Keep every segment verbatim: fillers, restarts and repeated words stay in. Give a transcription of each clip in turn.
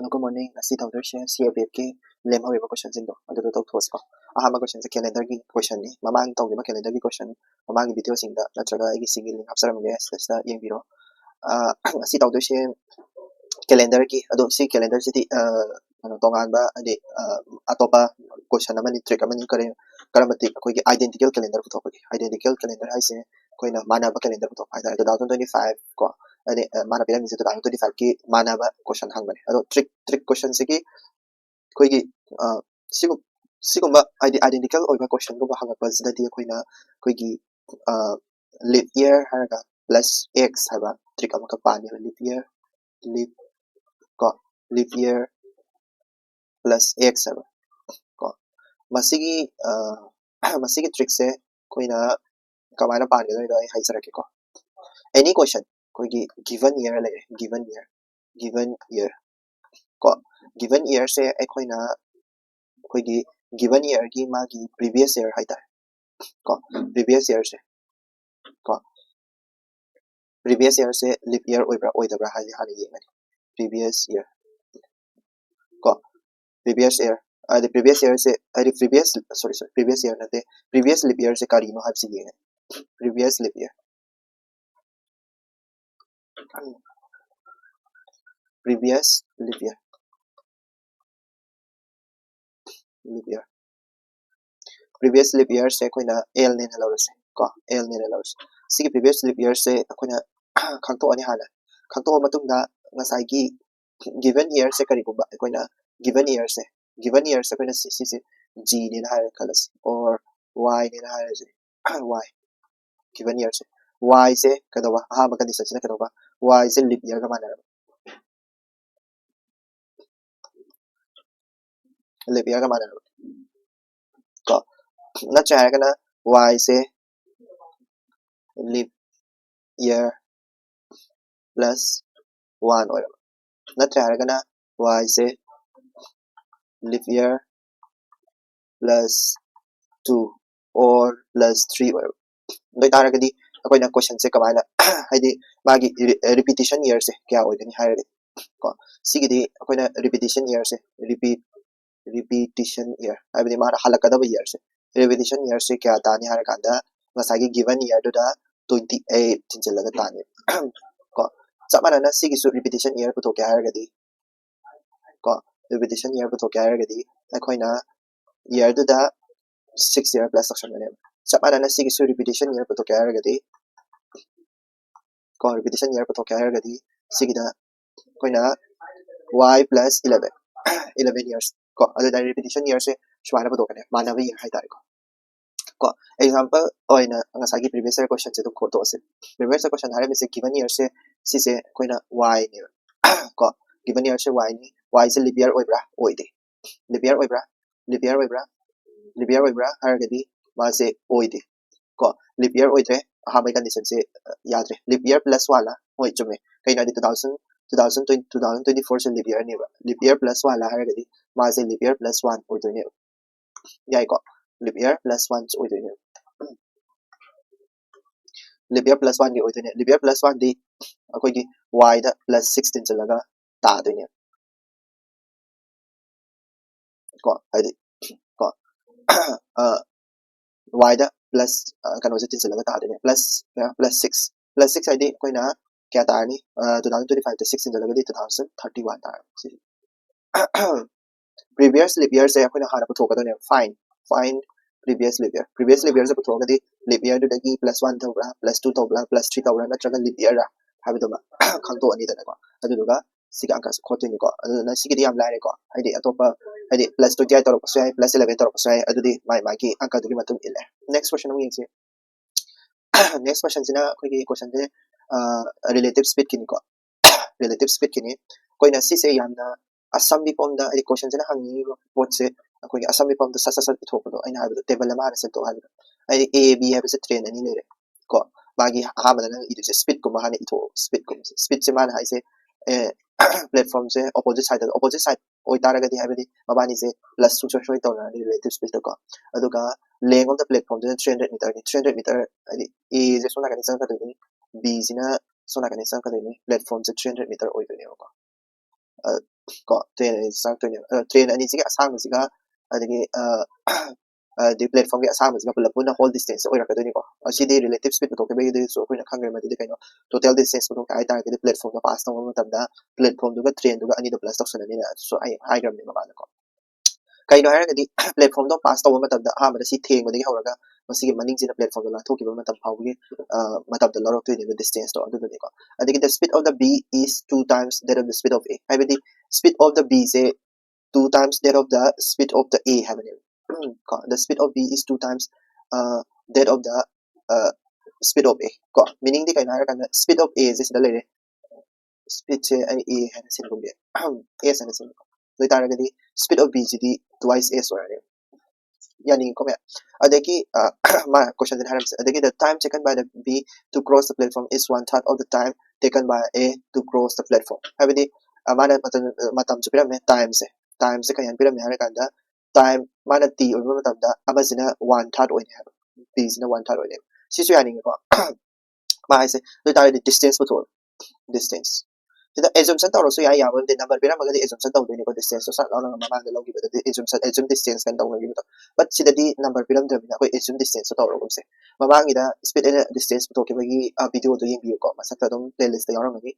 Hello, good morning. ꯉꯁꯤ ꯇꯧꯗꯣꯏꯁꯦ C A B F ꯀꯤ ꯂꯦꯝꯍꯧꯔꯤꯕ questionꯁꯤꯡꯗꯣ ꯑꯗꯨꯗꯣ ꯇꯧꯊꯣꯛꯑꯁꯤꯀꯣ꯫ ꯑꯍꯥꯟꯕ questionꯁꯦ calendarꯒꯤ questionꯅꯤ꯫ ꯃꯃꯥꯡ ꯇꯧꯈꯤꯕ calendarꯒꯤ question ꯃꯃꯥꯡꯒꯤ videoꯁꯤꯡꯗ ꯅꯠꯇ꯭ꯔꯒ ꯑꯩꯒꯤ ꯁꯤꯒꯤ link ꯍꯥꯞꯆꯔꯝꯒꯦ, ꯁꯤꯗ ꯌꯦꯡꯕꯤꯔꯣ꯫ ꯑ, ꯉꯁꯤ ꯇꯧꯗꯣꯏꯁꯦ calendarꯒꯤ, ꯑꯗꯣ ꯁꯤ calendarꯁꯤꯗꯤ, ꯑ, ꯀꯩꯅꯣ, ꯇꯣꯉꯥꯟꯕ, ꯍꯥꯏꯗꯤ, ꯑ, ꯑꯇꯣꯞꯄ question ꯑꯃꯅꯤ, trick ꯑꯃꯅꯤ꯫ ꯀꯔꯤ, ꯀꯔꯝꯕ trick? ꯑꯩꯈꯣꯏꯒꯤ identical calendar ꯄꯨꯊꯣꯛꯄꯒꯤ꯫ Identical calendar ꯍꯥꯏꯁꯦ ꯑꯩꯈꯣꯏꯅ ꯃꯥꯟꯅꯕ calendar ꯄꯨꯊꯣꯛꯄ ꯍꯥꯏꯇꯥꯔꯦ꯫ Two thousand twenty five ꯀꯣ, ꯍꯥꯏꯗꯤ, ꯑ, ꯃꯥꯅ ꯄꯤꯔꯝꯃꯤꯁꯦ two thousand twenty five ꯀꯤ ꯃꯥꯟꯅꯕ question ꯍꯪꯕꯅꯦ꯫ ꯑꯗꯣ trick, trick questionꯁꯤꯒꯤ ꯑꯩꯈꯣꯏꯒꯤ, ꯑ, ꯁꯤꯒꯨꯝ-, ꯁꯤꯒꯨꯝꯕ, ꯍꯥꯏꯗꯤ, identical ꯑꯣꯏꯕ questionꯒꯨꯝꯕ ꯍꯪꯉꯛꯄꯁꯤꯗꯗꯤ ꯑꯩꯈꯣꯏꯅ ꯑꯩꯈꯣꯏꯒꯤ, ꯑ, leap year ꯍꯥꯏꯔꯒ plus X ꯍꯥꯏꯕ trick ꯑꯃꯈꯛ ꯄꯥꯅꯦꯕ꯫ Leap year, leap, ꯀꯣ, leap year plus X ꯍꯥꯏꯕ ꯀꯣ꯫ ꯃꯁꯤꯒꯤ, ꯑ, ꯃꯁꯤꯒꯤ trickꯁꯦ ꯑꯩꯈꯣꯏꯅ ꯀꯃꯥꯏꯅ ꯄꯥꯟꯒꯗꯣꯏꯅꯣ ꯑꯩ ꯍꯥꯏꯖꯔꯛꯀꯦꯀꯣ꯫ Any question, ꯑꯩꯈꯣꯏꯒꯤ given year ꯂꯩꯔꯦ, given year, given year ꯀꯣ꯫ Given yearꯁꯦ ꯑꯩꯈꯣꯏꯅ ꯑꯩꯈꯣꯏꯒꯤ given yearꯒꯤ ꯃꯥꯒꯤ previous year ꯍꯥꯏꯇꯥꯔꯦ ꯀꯣ, previous yearꯁꯦ ꯀꯣ, previous yearꯁꯦ leap year ꯑꯣꯏꯕ꯭ꯔꯥ ꯑꯣꯏꯗꯕ꯭ꯔꯥ ꯍꯥꯏꯁꯦ ꯍꯥꯟꯅ ꯌꯦꯡꯒꯅꯤ꯫ Previous year ꯀꯣ, previous year, ꯍꯥꯏꯗꯤ previous yearꯁꯦ, ꯍꯥꯏꯗꯤ previous, sorry, sorry, previous year ꯅꯠꯇꯦ, previous leap yearꯁꯦ ꯀꯔꯤꯅꯣ ꯍꯥꯏꯕꯁꯤ ꯌꯦꯡꯒꯅꯤ꯫ Previous leap year, previous leap year, leap year, previous leap yearꯁꯦ ꯑꯩꯈꯣꯏꯅ L ꯅꯦꯅ ꯂꯧꯔꯁꯦ ꯀꯣ, L ꯅꯦꯅ ꯂꯧꯔꯁꯦ꯫ ꯁꯤꯒꯤ previous leap yearꯁꯦ ꯑꯩꯈꯣꯏꯅ ꯈꯪꯗꯣꯛꯑꯅꯤ ꯍꯥꯟꯅ꯫ ꯈꯪꯗꯣꯛꯑ ꯃꯇꯨꯡꯗ ꯉꯁꯥꯏꯒꯤ given yearꯁꯦ, ꯀꯔꯤꯒꯨꯝꯕ ꯑꯩꯈꯣꯏꯅ given yearꯁꯦ, given yearꯁꯦ ꯑꯩꯈꯣꯏꯅ ꯁꯤ-, ꯁꯤꯁꯦ G ꯅꯦꯅ ꯍꯥꯏꯔꯦ ꯈꯜꯂꯁꯤ, or Y ꯅꯦꯅ ꯍꯥꯏꯔꯁꯤ, Y, given yearꯁꯦ, Yꯁꯦ ꯀꯩꯗꯧꯕ, ꯑꯍꯥꯟꯕ conditionꯁꯤꯅ ꯀꯩꯗꯧꯕ, Yꯁꯦ leap yearꯒ ꯃꯥꯟꯅꯔꯕ, leap yearꯒ ꯃꯥꯟꯅꯔꯕ ꯀꯣ꯫ ꯅꯠꯇ꯭ꯔꯦ ꯍꯥꯏꯔꯒꯅ Yꯁꯦ leap year plus one ꯑꯣꯏꯔꯕ, ꯅꯠꯇ꯭ꯔꯦ ꯍꯥꯏꯔꯒꯅ Yꯁꯦ leap year plus two or plus three ꯑꯣꯏꯔꯕ꯫ ꯑꯗꯨ ꯑꯣꯏꯇꯥꯔꯒꯗꯤ ꯑꯩꯈꯣꯏꯅ questionꯁꯦ ꯀꯃꯥꯏꯅ, ꯍꯥꯏꯗꯤ ꯃꯥꯒꯤ re-, repetition yearꯁꯦ ꯀꯌꯥ ꯑꯣꯏꯒꯅꯤ ꯍꯥꯏꯔꯒꯗꯤ, ꯀꯣ꯫ ꯁꯤꯒꯤꯗꯤ ꯑꯩꯈꯣꯏꯅ repetition year ꯁꯦ, repeat repetition year ꯍꯥꯏꯕꯗꯤ ꯃꯥꯅ ꯍꯜꯂꯛꯀꯗꯕ year ꯁꯦ, repetition year ꯁꯦ ꯀꯌꯥ ꯇꯥꯅꯤ ꯍꯥꯏꯔꯀꯥꯟꯗ ꯉꯁꯥꯏꯒꯤ given year ꯗꯨꯗ twenty eight ꯊꯤꯟꯖꯤꯜꯂꯒ ꯇꯥꯅꯤ꯫ ꯀꯣ, ꯆꯞ ꯃꯥꯟꯅꯅ ꯁꯤꯒꯤꯁꯨ repetition year ꯄꯨꯊꯣꯛꯀꯦ ꯍꯥꯏꯔꯒꯗꯤ, ꯀꯣ, repetition year ꯄꯨꯊꯣꯛꯀꯦ ꯍꯥꯏꯔꯒꯗꯤ ꯑꯩꯈꯣꯏꯅ year ꯗꯨꯗ six year plus ꯇꯧꯁꯟꯒꯅꯦꯕ꯫ ꯆꯞ ꯃꯥꯟꯅꯅ ꯁꯤꯒꯤꯁꯨ repetition year ꯄꯨꯊꯣꯛꯀꯦ ꯍꯥꯏꯔꯒꯗꯤ, ꯀꯣ, repetition year ꯄꯨꯊꯣꯛꯀꯦ ꯍꯥꯏꯔꯒꯗꯤ ꯁꯤꯒꯤꯗ ꯑꯩꯈꯣꯏꯅ y plus eleven, eleven years, ꯀꯣ, ꯑꯗꯨꯅ repetition year ꯁꯦ ꯁꯨꯃꯥꯏꯅ ꯄꯨꯊꯣꯛꯀꯅꯤ, ꯃꯥꯟꯅꯕ year ꯍꯥꯏꯇꯥꯔꯦꯀꯣ꯫ ꯀꯣ, example ꯑꯣꯏꯅ ꯉꯁꯥꯏꯒꯤ previous year question ꯁꯦ ꯑꯗꯨꯝ ꯈꯣꯠꯇꯣꯛꯑꯁꯤ꯫ Previous year question ꯍꯥꯏꯔꯝꯃꯤꯁꯦ given year ꯁꯦ, ꯁꯤꯁꯦ ꯑꯩꯈꯣꯏꯅ y ꯅꯦꯕ꯫ ꯀꯣ, given year ꯁꯦ y ꯅꯤ꯫ Y ꯁꯦ leap year ꯑꯣꯏꯕ꯭ꯔꯥ? ꯑꯣꯏꯗꯦ꯫ Leap year ꯑꯣꯏꯕ꯭ꯔꯥ? Leap year ꯑꯣꯏꯕ꯭ꯔꯥ? Leap year ꯑꯣꯏꯕ꯭ꯔꯥ ꯍꯥꯏꯔꯒꯗꯤ ꯃꯥꯁꯦ ꯑꯣꯏꯗꯦ꯫ ꯀꯣ, leap year ꯑꯣꯏꯗ꯭ꯔꯦ꯫ ꯑꯍꯥꯟꯕꯒꯤ condition ꯁꯦ, ꯑ, ꯌꯥꯗ꯭ꯔꯦ꯫ Leap year plus one ꯂꯥ? ꯍꯣꯏ, ꯆꯨꯝꯃꯦ꯫ ꯀꯩꯅꯣ ꯍꯥꯏꯗꯤ two thousand, two thousand twenty, two thousand twenty four ꯁꯦ leap year ꯅꯦꯕ꯫ Leap year plus one ꯂꯥ ꯍꯥꯏꯔꯒꯗꯤ ꯃꯥꯁꯦ leap year plus one ꯑꯣꯏꯗꯣꯏꯅꯦꯕ꯫ ꯌꯥꯏꯀꯣ? Leap year plus one ꯑꯣꯏꯗꯣꯏꯅꯦꯕ꯫ Leap year plus one ꯒꯤ ꯑꯣꯏꯗꯣꯏꯅꯦ꯫ Leap year plus one ꯗꯤ ꯑꯩꯈꯣꯏꯒꯤ y ꯗ plus six ꯊꯤꯟꯖꯤꯜꯂꯒ ꯇꯥꯗꯣꯏꯅꯦꯕ꯫ ꯀꯣ, ꯍꯥꯏꯗꯤ, ꯀꯣ, ꯑ, y ꯗ plus, ꯑ, ꯀꯩꯅꯣꯁꯦ ꯊꯤꯟꯖꯤꯜꯂꯒ ꯇꯥꯗꯣꯏꯅꯦ, plus, plus six, plus six ꯍꯥꯏꯗꯤ ꯑꯩꯈꯣꯏꯅ ꯀꯌꯥ ꯇꯥꯔꯅꯤ? ꯑ, two thousand twenty five ꯇ six ꯊꯤꯟꯖꯤꯜꯂꯒꯗꯤ two thousand thirty one ꯇꯥꯔꯅꯤ꯫ ꯁꯤ previous leap year ꯁꯦ ꯑꯩꯈꯣꯏꯅ ꯍꯥꯟꯅ ꯄꯨꯊꯣꯛꯀꯗꯣꯏꯅꯦꯕ꯫ Find, find previous leap year꯫ Previous leap year ꯁꯦ ꯄꯨꯊꯣꯛꯑꯒꯗꯤ leap year ꯗꯨꯗꯒꯤ plus one ꯇꯧꯕ꯭ꯔꯥ, plus two ꯇꯧꯕ꯭ꯔꯥ, plus three ꯇꯧꯕ꯭ꯔꯥ, ꯅꯠꯇ꯭ꯔꯒ leap year ꯔꯥ ꯍꯥꯏꯕꯗꯨꯃ ꯈꯪꯗꯣꯛꯑꯅꯤꯗꯅꯀꯣ꯫ ꯑꯗꯨꯗꯨꯒ ꯁꯤꯒꯤ ꯑꯪꯀꯁꯦ ꯈꯣꯠꯇꯣꯏꯅꯤꯀꯣ꯫ ꯑꯗꯨꯗꯨꯅ ꯁꯤꯒꯤꯗꯤ ꯌꯥꯝ ꯂꯥꯏꯔꯦꯀꯣ꯫ ꯍꯥꯏꯗꯤ ꯑꯇꯣꯞꯄ, ꯍꯥꯏꯗꯤ plus twenty eight ꯇꯧꯔꯛꯄꯁꯨ ꯌꯥꯏ, plus eleven ꯇꯧꯔꯛꯄꯁꯨ ꯌꯥꯏ꯫ ꯑꯗꯨꯗꯤ ꯃꯥꯏ ꯃꯥꯒꯤ ꯑꯪꯀꯗꯨꯒꯤ ꯃꯇꯨꯡ ꯏꯜꯂꯦ꯫ Next question ꯑꯃꯨꯛ ꯌꯦꯡꯁꯤ꯫ Next question ꯁꯤꯅ ꯑꯩꯈꯣꯏꯒꯤ question ꯁꯦ, ꯑ, relative speed ꯀꯤꯅꯤꯀꯣ꯫ Relative speed ꯀꯤꯅꯤ꯫ ꯑꯩꯈꯣꯏꯅ ꯁꯤꯁꯦ ꯌꯥꯝꯅ assembly form ꯗ, ꯍꯥꯏꯗꯤ question ꯁꯤꯅ ꯍꯪꯅꯤꯡꯉꯤꯕ ꯄꯣꯠꯁꯦ ꯑꯩꯈꯣꯏꯒꯤ assembly form ꯗ ꯁꯠ ꯁꯠ ꯁꯠ ꯏꯊꯣꯛꯄꯗꯣ, ꯑꯩꯅ ꯍꯥꯏꯕꯗꯣ table ꯑꯃ ꯍꯥꯟꯅ ꯁꯦꯝꯗꯣꯛꯑꯣ ꯍꯥꯏꯕꯗꯣ꯫ ꯍꯥꯏꯗꯤ A, B ꯍꯥꯏꯕꯁꯦ train ꯑꯅꯤ ꯂꯩꯔꯦ ꯀꯣ꯫ ꯃꯥꯒꯤ ꯑꯍꯥꯟꯕꯗ ꯅꯪ ꯏꯗꯣꯏꯁꯦ speed ꯀꯨꯝꯕ ꯍꯥꯟꯅ ꯏꯊꯣꯛꯑꯣ, speed ꯀꯨꯝꯕꯁꯦ꯫ Speed ꯁꯦ ꯃꯥꯅ ꯍꯥꯏꯁꯦ, ꯑꯦ, platform ꯁꯦ opposite side, opposite side ꯑꯣꯏꯇꯥꯔꯒꯗꯤ, ꯍꯥꯏꯕꯗꯤ ꯃꯕꯥꯅꯤꯁꯦ plus ꯁꯨꯡꯁꯣꯏ ꯁꯣꯏ ꯇꯧꯅꯔꯅꯤ relative speed ꯇꯀꯣ꯫ ꯑꯗꯨꯒ length of the platform ꯁꯤꯅ three hundred meter ꯅꯤ꯫ Three hundred meter ꯍꯥꯏꯗꯤ A ꯁꯦ ꯁꯣꯝ ꯅꯥꯀꯟꯗ ꯆꯪꯉꯛꯀꯗꯣꯏꯅꯤ, B ꯁꯤꯅ ꯁꯣꯝ ꯅꯥꯀꯟꯗ ꯆꯪꯉꯛꯀꯗꯣꯏꯅꯤ꯫ Platform ꯁꯦ three hundred meter ꯑꯣꯏꯗꯣꯏꯅꯦꯕꯀꯣ꯫ ꯀꯣ train ꯑꯅꯤ ꯆꯪꯉꯛꯇꯣꯏꯅꯦꯕ꯫ ꯑꯗꯣ train ꯑꯅꯤꯁꯤꯒꯤ ꯑꯁꯥꯡꯕꯁꯤꯒ ꯑꯗꯒꯤ ꯑꯗꯒꯤ platformꯒꯤ ꯑꯁꯥꯡꯕꯁꯤꯒ ꯄꯨꯂꯞ ꯄꯨꯟꯅ whole distance ꯑꯣꯏꯔꯛꯀꯗꯣꯏꯅꯤꯀꯣ꯫ ꯑꯁꯤꯗꯤ relative speed ꯄꯨꯊꯣꯛꯈꯤꯕꯒꯤꯗꯨꯁꯨ ꯑꯩꯈꯣꯏꯅ ꯈꯪꯈ꯭ꯔꯦ꯫ ꯃꯗꯨꯗꯤ ꯀꯩꯅꯣ, total distance ꯄꯨꯊꯣꯛꯀꯦ ꯍꯥꯏ ꯇꯥꯔꯒꯗꯤ platformꯗꯣ pass ꯇꯧꯕ ꯃꯇꯝꯗ platformꯗꯨꯒ trainꯗꯨꯒ ꯑꯅꯤꯗꯣ plus ꯇꯧꯁꯜꯂꯅꯤꯅ ꯑꯗꯨꯁꯨ ꯑꯩ ꯍꯥꯏꯈ꯭ꯔꯕꯅꯦ ꯃꯃꯥꯡꯗꯀꯣ꯫ ꯀꯩꯅꯣ ꯍꯥꯏꯔꯒꯗꯤ platformꯗꯣ pass ꯇꯧꯕ ꯃꯇꯝꯗ ꯑꯍꯥꯟꯕꯗ ꯁꯤ ꯊꯦꯡꯕꯗꯒꯤ ꯍꯧꯔꯒ ꯃꯁꯤꯒꯤ ꯃꯅꯤꯡꯁꯤꯅ platformꯗꯣ ꯂꯥꯟꯊꯣꯛꯈꯤꯕ ꯃꯇꯝ ꯐꯥꯎꯕꯒꯤ ꯃꯇꯝꯗꯣ ꯂꯧꯔꯛꯇꯣꯏꯅꯦꯕ distanceꯗꯣ ꯑꯗꯨꯗꯨꯅꯤꯀꯣ꯫ ꯑꯗꯒꯤ the speed of the B is two times that of the speed of A ꯍꯥꯏꯕꯗꯤ speed of the Bꯁꯦ two times that of the speed of the A ꯍꯥꯏꯕꯅꯦꯕ꯫ ꯀꯣ the speed of B is two times that of the speed of A ꯀꯣ meaningꯗꯤ ꯀꯩꯅꯣ ꯍꯥꯏꯔꯀꯥꯟꯗ speed of Aꯁꯦ ꯁꯤꯗ ꯂꯩꯔꯦ꯫ Speedꯁꯦ ꯑꯩ A ꯍꯥꯏꯅ ꯁꯤꯟꯒꯨꯝꯕꯤ S ꯍꯥꯏꯅ ꯁꯤꯟꯕ ꯑꯗꯨ ꯑꯣꯏꯇꯥꯔꯒꯗꯤ speed of Bꯁꯤꯗꯤ twice S ꯑꯣꯏꯔꯅꯤ꯫ ꯌꯥꯅꯤꯡꯉꯤꯀꯣ ꯃꯌꯥꯝ? ꯑꯗꯒꯤ ꯃꯥ questionꯁꯤꯅ ꯍꯥꯏꯔꯝꯕꯁꯦ ꯑꯗꯒꯤ the time taken by the B to cross the platform is one third of the time taken by A to cross the platform ꯍꯥꯏꯕꯗꯤ ꯃꯥꯅ ꯃꯇꯝꯁꯨ ꯄꯤꯔꯝꯃꯦ, timeꯁꯦ timeꯁꯦ ꯀꯩ ꯍꯥꯏꯅ ꯄꯤꯔꯝꯃꯦ ꯍꯥꯏꯔ ꯀꯥꯟꯗ time ꯃꯥꯅ T ꯑꯣꯏꯕ ꯃꯇꯝꯗ ꯑꯃꯁꯤꯅ one third ꯑꯣꯏꯅꯤ ꯍꯥꯏꯕ, Bꯁꯤꯅ one third ꯑꯣꯏꯅꯦꯕ꯫ ꯁꯤꯁꯨ ꯌꯥꯅꯤꯡꯉꯤꯀꯣ꯫ ꯃꯥ ꯍꯥꯏꯁꯦ ꯑꯗꯨ ꯑꯣꯏꯇꯥꯔꯗꯤ distance ꯄꯨꯊꯣꯛꯑꯣ꯫ Distance ꯁꯤꯗ assumption ꯇꯧꯔꯁꯨ ꯌꯥꯏ, ꯌꯥꯕ ꯅꯠꯇꯦ꯫ Number ꯄꯤꯔꯝꯃꯒꯗꯤ assumption ꯇꯧꯗꯣꯏꯅꯤꯀꯣ, distanceꯇꯣ ꯁꯠ ꯂꯥꯎꯅ ꯃꯃꯥꯡꯗ ꯂꯧꯈꯤꯕꯗꯗꯤ assumption, assume distance ꯀꯥꯏꯅ ꯇꯧꯅꯈꯤꯕꯗꯣ꯫ But ꯁꯤꯗꯗꯤ number ꯄꯤꯔꯝꯗ꯭ꯔꯕꯅꯤꯅ ꯑꯩꯈꯣꯏ assume distanceꯇꯣ ꯇꯧꯔꯒꯨꯝꯁꯦ꯫ ꯃꯃꯥꯡꯒꯤꯗ speed ꯑꯩꯅ distance ꯄꯨꯊꯣꯛꯈꯤꯕꯒꯤ videoꯗꯣ ꯌꯦꯡꯕꯤꯌꯨꯀꯣ, ꯃꯊꯛꯇ ꯑꯗꯨꯝ playlistꯇ ꯌꯥꯎꯔꯝꯒꯅꯤ꯫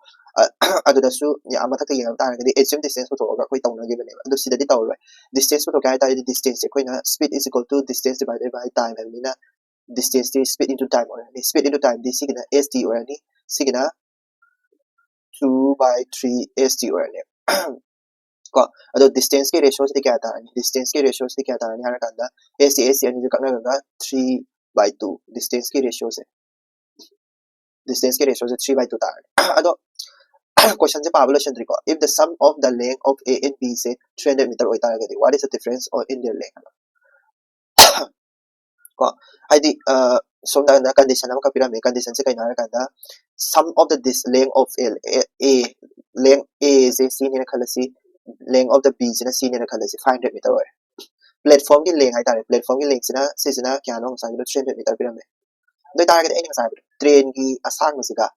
ꯑꯗꯨꯗꯁꯨ ꯃꯊꯛꯇ ꯌꯦꯡꯉꯛ ꯇꯥꯔꯒꯗꯤ assume distance ꯄꯨꯊꯣꯛꯑꯒ ꯑꯩꯈꯣꯏ ꯇꯧꯅꯈꯤꯕꯅꯦꯕ꯫ ꯑꯗꯣ ꯁꯤꯗꯗꯤ ꯇꯧꯔꯔꯣꯏ꯫ Distance ꯄꯨꯊꯣꯛꯀꯦ ꯍꯥꯏ ꯇꯥꯔꯗꯤ distanceꯁꯦ ꯑꯩꯈꯣꯏꯅ speed is equal to distance divided by time ꯍꯥꯏꯕꯅꯤꯅ distanceꯇꯤ speed into time ꯑꯣꯏꯔꯅꯤ꯫ Speed into timeꯗꯤ ꯁꯤꯒꯤꯅ S T ꯑꯣꯏꯔꯅꯤ, ꯁꯤꯒꯤꯅ two by three S T ꯑꯣꯏꯔꯅꯤ꯫ ꯀꯣ ꯑꯗꯣ distanceꯀꯤ ratioꯁꯤꯗꯤ ꯀꯌꯥ ꯇꯥꯔꯅꯤ? Distanceꯀꯤ ratioꯁꯤꯗꯤ ꯀꯌꯥ ꯇꯥꯔꯅꯤ ꯍꯥꯏꯔ ꯀꯥꯟꯗ S T S T ꯑꯅꯤꯁꯦ ꯀꯛꯅꯔꯒ three by two distanceꯀꯤ ratioꯁꯦ distanceꯀꯤ ratioꯁꯦ three by two ꯇꯥꯔꯅꯤ꯫ ꯑꯗꯣ questionꯁꯦ ꯄꯥꯕ ꯂꯣꯏꯁꯤꯟꯗ꯭ꯔꯤꯀꯣ꯫ If the sum of the length of A and B say three hundred meter ꯑꯣꯏꯇꯥꯔꯒꯗꯤ what is the difference or in their length? ꯀꯣ ꯍꯥꯏꯗꯤ ꯁꯣꯝꯗ condition ꯑꯃꯈꯛ ꯄꯤꯔꯝꯃꯦ꯫ Conditionꯁꯦ ꯀꯩꯅꯣ ꯍꯥꯏꯔꯀꯥꯟꯗ sum of the this length of L A, length Aꯁꯦ ꯁꯤꯅꯦꯅ ꯈꯜꯂꯁꯤ, length of the Bꯁꯤꯅ ꯁꯤꯅꯦꯅ ꯈꯜꯂꯁꯤ, five hundred meter ꯑꯣꯏꯔꯦ꯫ Platformꯒꯤ length ꯍꯥꯏꯇꯥꯔꯦ, platformꯒꯤ lengthꯁꯤꯅ ꯁꯤꯁꯤꯅ ꯀꯌꯥꯅꯣ ꯉꯁꯥꯏꯒꯤꯗꯣ three hundred meter ꯄꯤꯔꯝꯃꯦ꯫ ꯑꯗꯨ ꯑꯣꯏꯇꯥꯔꯒꯗꯤ ꯑꯩꯅ ꯉꯁꯥꯏ ꯍꯥꯏꯕꯗꯣ trainꯒꯤ ꯑꯁꯥꯡꯕꯁꯤꯒ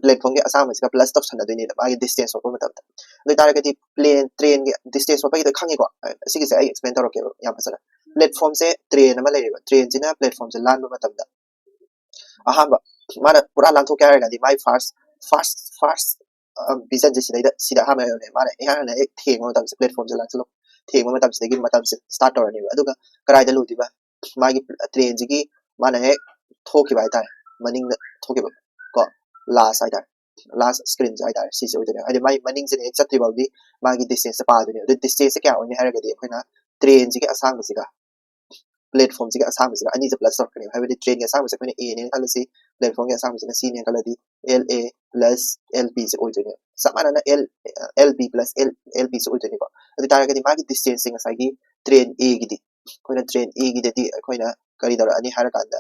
ꯄ꯭ꯂꯦꯠꯐꯣꯝꯒꯤ ꯑꯁꯥꯡꯕꯁꯤꯒ ꯄ꯭ꯂꯁ ꯇꯧꯁꯟꯅꯗꯣꯏꯅꯦꯕ ꯃꯥꯒꯤ ꯗꯤꯁꯇꯦꯟꯁ ꯍꯣꯠꯄ ꯃꯇꯝꯗ꯫ ꯑꯗꯨ ꯑꯣꯏꯇꯥꯔꯒꯗꯤ ꯄ꯭ꯂꯦꯟ ꯇ꯭ꯔꯦꯟꯒꯤ ꯗꯤꯁꯇꯦꯟꯁ ꯍꯣꯠꯄꯒꯤꯗꯣ ꯈꯪꯉꯤꯀꯣ? ꯁꯤꯒꯤꯁꯦ ꯑꯩ ꯑꯦꯛꯁꯄ꯭ꯂꯦꯟ ꯇꯧꯔꯛꯀꯦꯕ ꯌꯥꯝ ꯐꯖꯅ꯫ ꯄ꯭ꯂꯦꯠꯐꯣꯝꯁꯦ ꯇ꯭ꯔꯦꯟ ꯑꯃ ꯂꯩꯔꯦꯕ, ꯇ꯭ꯔꯦꯟꯁꯤꯅ ꯄ꯭ꯂꯦꯠꯐꯣꯝꯁꯦ ꯂꯥꯟꯕ ꯃꯇꯝꯗ ꯑꯍꯥꯟꯕ ꯃꯥꯅ ꯄꯨꯔꯥ ꯂꯥꯟꯊꯣꯛꯀꯦ ꯍꯥꯏꯔꯒꯗꯤ ꯃꯥꯏ ꯐꯥꯔꯁ ꯐꯥꯔꯁ ꯐꯥꯔꯁ ꯚꯤꯖꯟꯁꯦ ꯁꯤꯗꯩꯗ ꯁꯤꯗ ꯑꯍꯥꯟꯕ ꯌꯧꯔꯦ꯫ ꯃꯥꯅ ꯏꯍꯥꯟ ꯍꯥꯟꯅ ꯍꯦꯛ ꯊꯦꯡꯕ ꯃꯇꯝꯁꯦ, ꯄ꯭ꯂꯦꯠꯐꯣꯝꯁꯦ ꯂꯥꯟꯊꯣꯛ ꯊꯦꯡꯕ ꯃꯇꯝꯁꯤꯗꯒꯤ ꯃꯇꯝꯁꯦ ꯁ꯭ꯇꯥꯔꯠ ꯇꯧꯔꯅꯦꯕ꯫ ꯑꯗꯨꯒ ꯀꯗꯥꯏꯗ ꯂꯣꯏꯗꯣꯏꯕ? ꯃꯥꯒꯤ ꯇ꯭ꯔꯦꯟꯁꯤꯒꯤ ꯃꯥꯅ ꯍꯦꯛ ꯊꯣꯛꯈꯤꯕ ꯍꯥꯏꯇꯥꯔꯦ, ꯃꯅꯤꯡꯗ ꯊꯣꯛꯈꯤꯕ ꯀꯣ, ꯂꯥꯁ ꯍꯥꯏꯇꯥꯔꯦ, ꯂꯥꯁ ꯁ꯭ꯀ꯭ꯔꯤꯟꯁꯦ ꯍꯥꯏꯇꯥꯔꯦ, ꯁꯤꯁꯦ ꯑꯣꯏꯗꯣꯏꯅꯦ꯫ ꯍꯥꯏꯗꯤ ꯃꯥꯏ ꯃꯅꯤꯡꯁꯤꯅ ꯍꯦꯛ ꯆꯠꯇ꯭ꯔꯤ ꯐꯥꯎꯗꯤ ꯃꯥꯒꯤ ꯗꯤꯁꯇꯦꯟꯁꯁꯦ ꯄꯥꯗꯣꯏꯅꯦ꯫ ꯑꯗꯨ ꯗꯤꯁꯇꯦꯟꯁꯁꯦ ꯀꯌꯥ ꯑꯣꯏꯅꯤ ꯍꯥꯏꯔꯒꯗꯤ ꯑꯩꯈꯣꯏꯅ ꯇ꯭ꯔꯦꯟꯁꯤꯒꯤ ꯑꯁꯥꯡꯕꯁꯤꯒ ꯄ꯭ꯂꯦꯠꯐꯣꯝꯁꯤꯒꯤ ꯑꯁꯥꯡꯕꯁꯤꯒ ꯑꯅꯤꯁꯦ ꯄ꯭ꯂꯁ ꯇꯧꯔꯛꯀꯅꯦꯕ꯫ ꯍꯥꯏꯕꯗꯤ ꯇ꯭ꯔꯦꯟꯒꯤ ꯑꯁꯥꯡꯕꯁꯦ ꯑꯩꯈꯣꯏꯅ ꯑꯦꯅꯦꯅ ꯈꯜꯂꯁꯤ, ꯄ꯭ꯂꯦꯠꯐꯣꯝꯒꯤ ꯑꯁꯥꯡꯕꯁꯤꯅ ꯁꯤꯅꯦꯅ ꯈꯜꯂꯗꯤ L A plus L B ꯁꯦ ꯑꯣꯏꯗꯣꯏꯅꯦꯕ꯫ ꯆꯞ ꯃꯥꯟꯅꯅ L L B plus L L B ꯁꯦ ꯑꯣꯏꯗꯣꯏꯅꯦꯀꯣ꯫ ꯑꯗꯨ ꯇꯥꯔꯒꯗꯤ ꯃꯥꯒꯤ ꯗꯤꯁꯇꯦꯟꯁꯁꯦ ꯉꯁꯥꯏꯒꯤ ꯇ꯭ꯔꯦꯟ ꯑꯦꯒꯤꯗꯤ, ꯑꯩꯈꯣꯏꯅ ꯇ꯭ꯔꯦꯟ ꯑꯦꯒꯤꯗꯗꯤ ꯑꯩꯈꯣꯏꯅ ꯀꯔꯤ ꯇꯧꯔꯛꯑꯅꯤ ꯍꯥꯏꯔꯀꯥꯟꯗ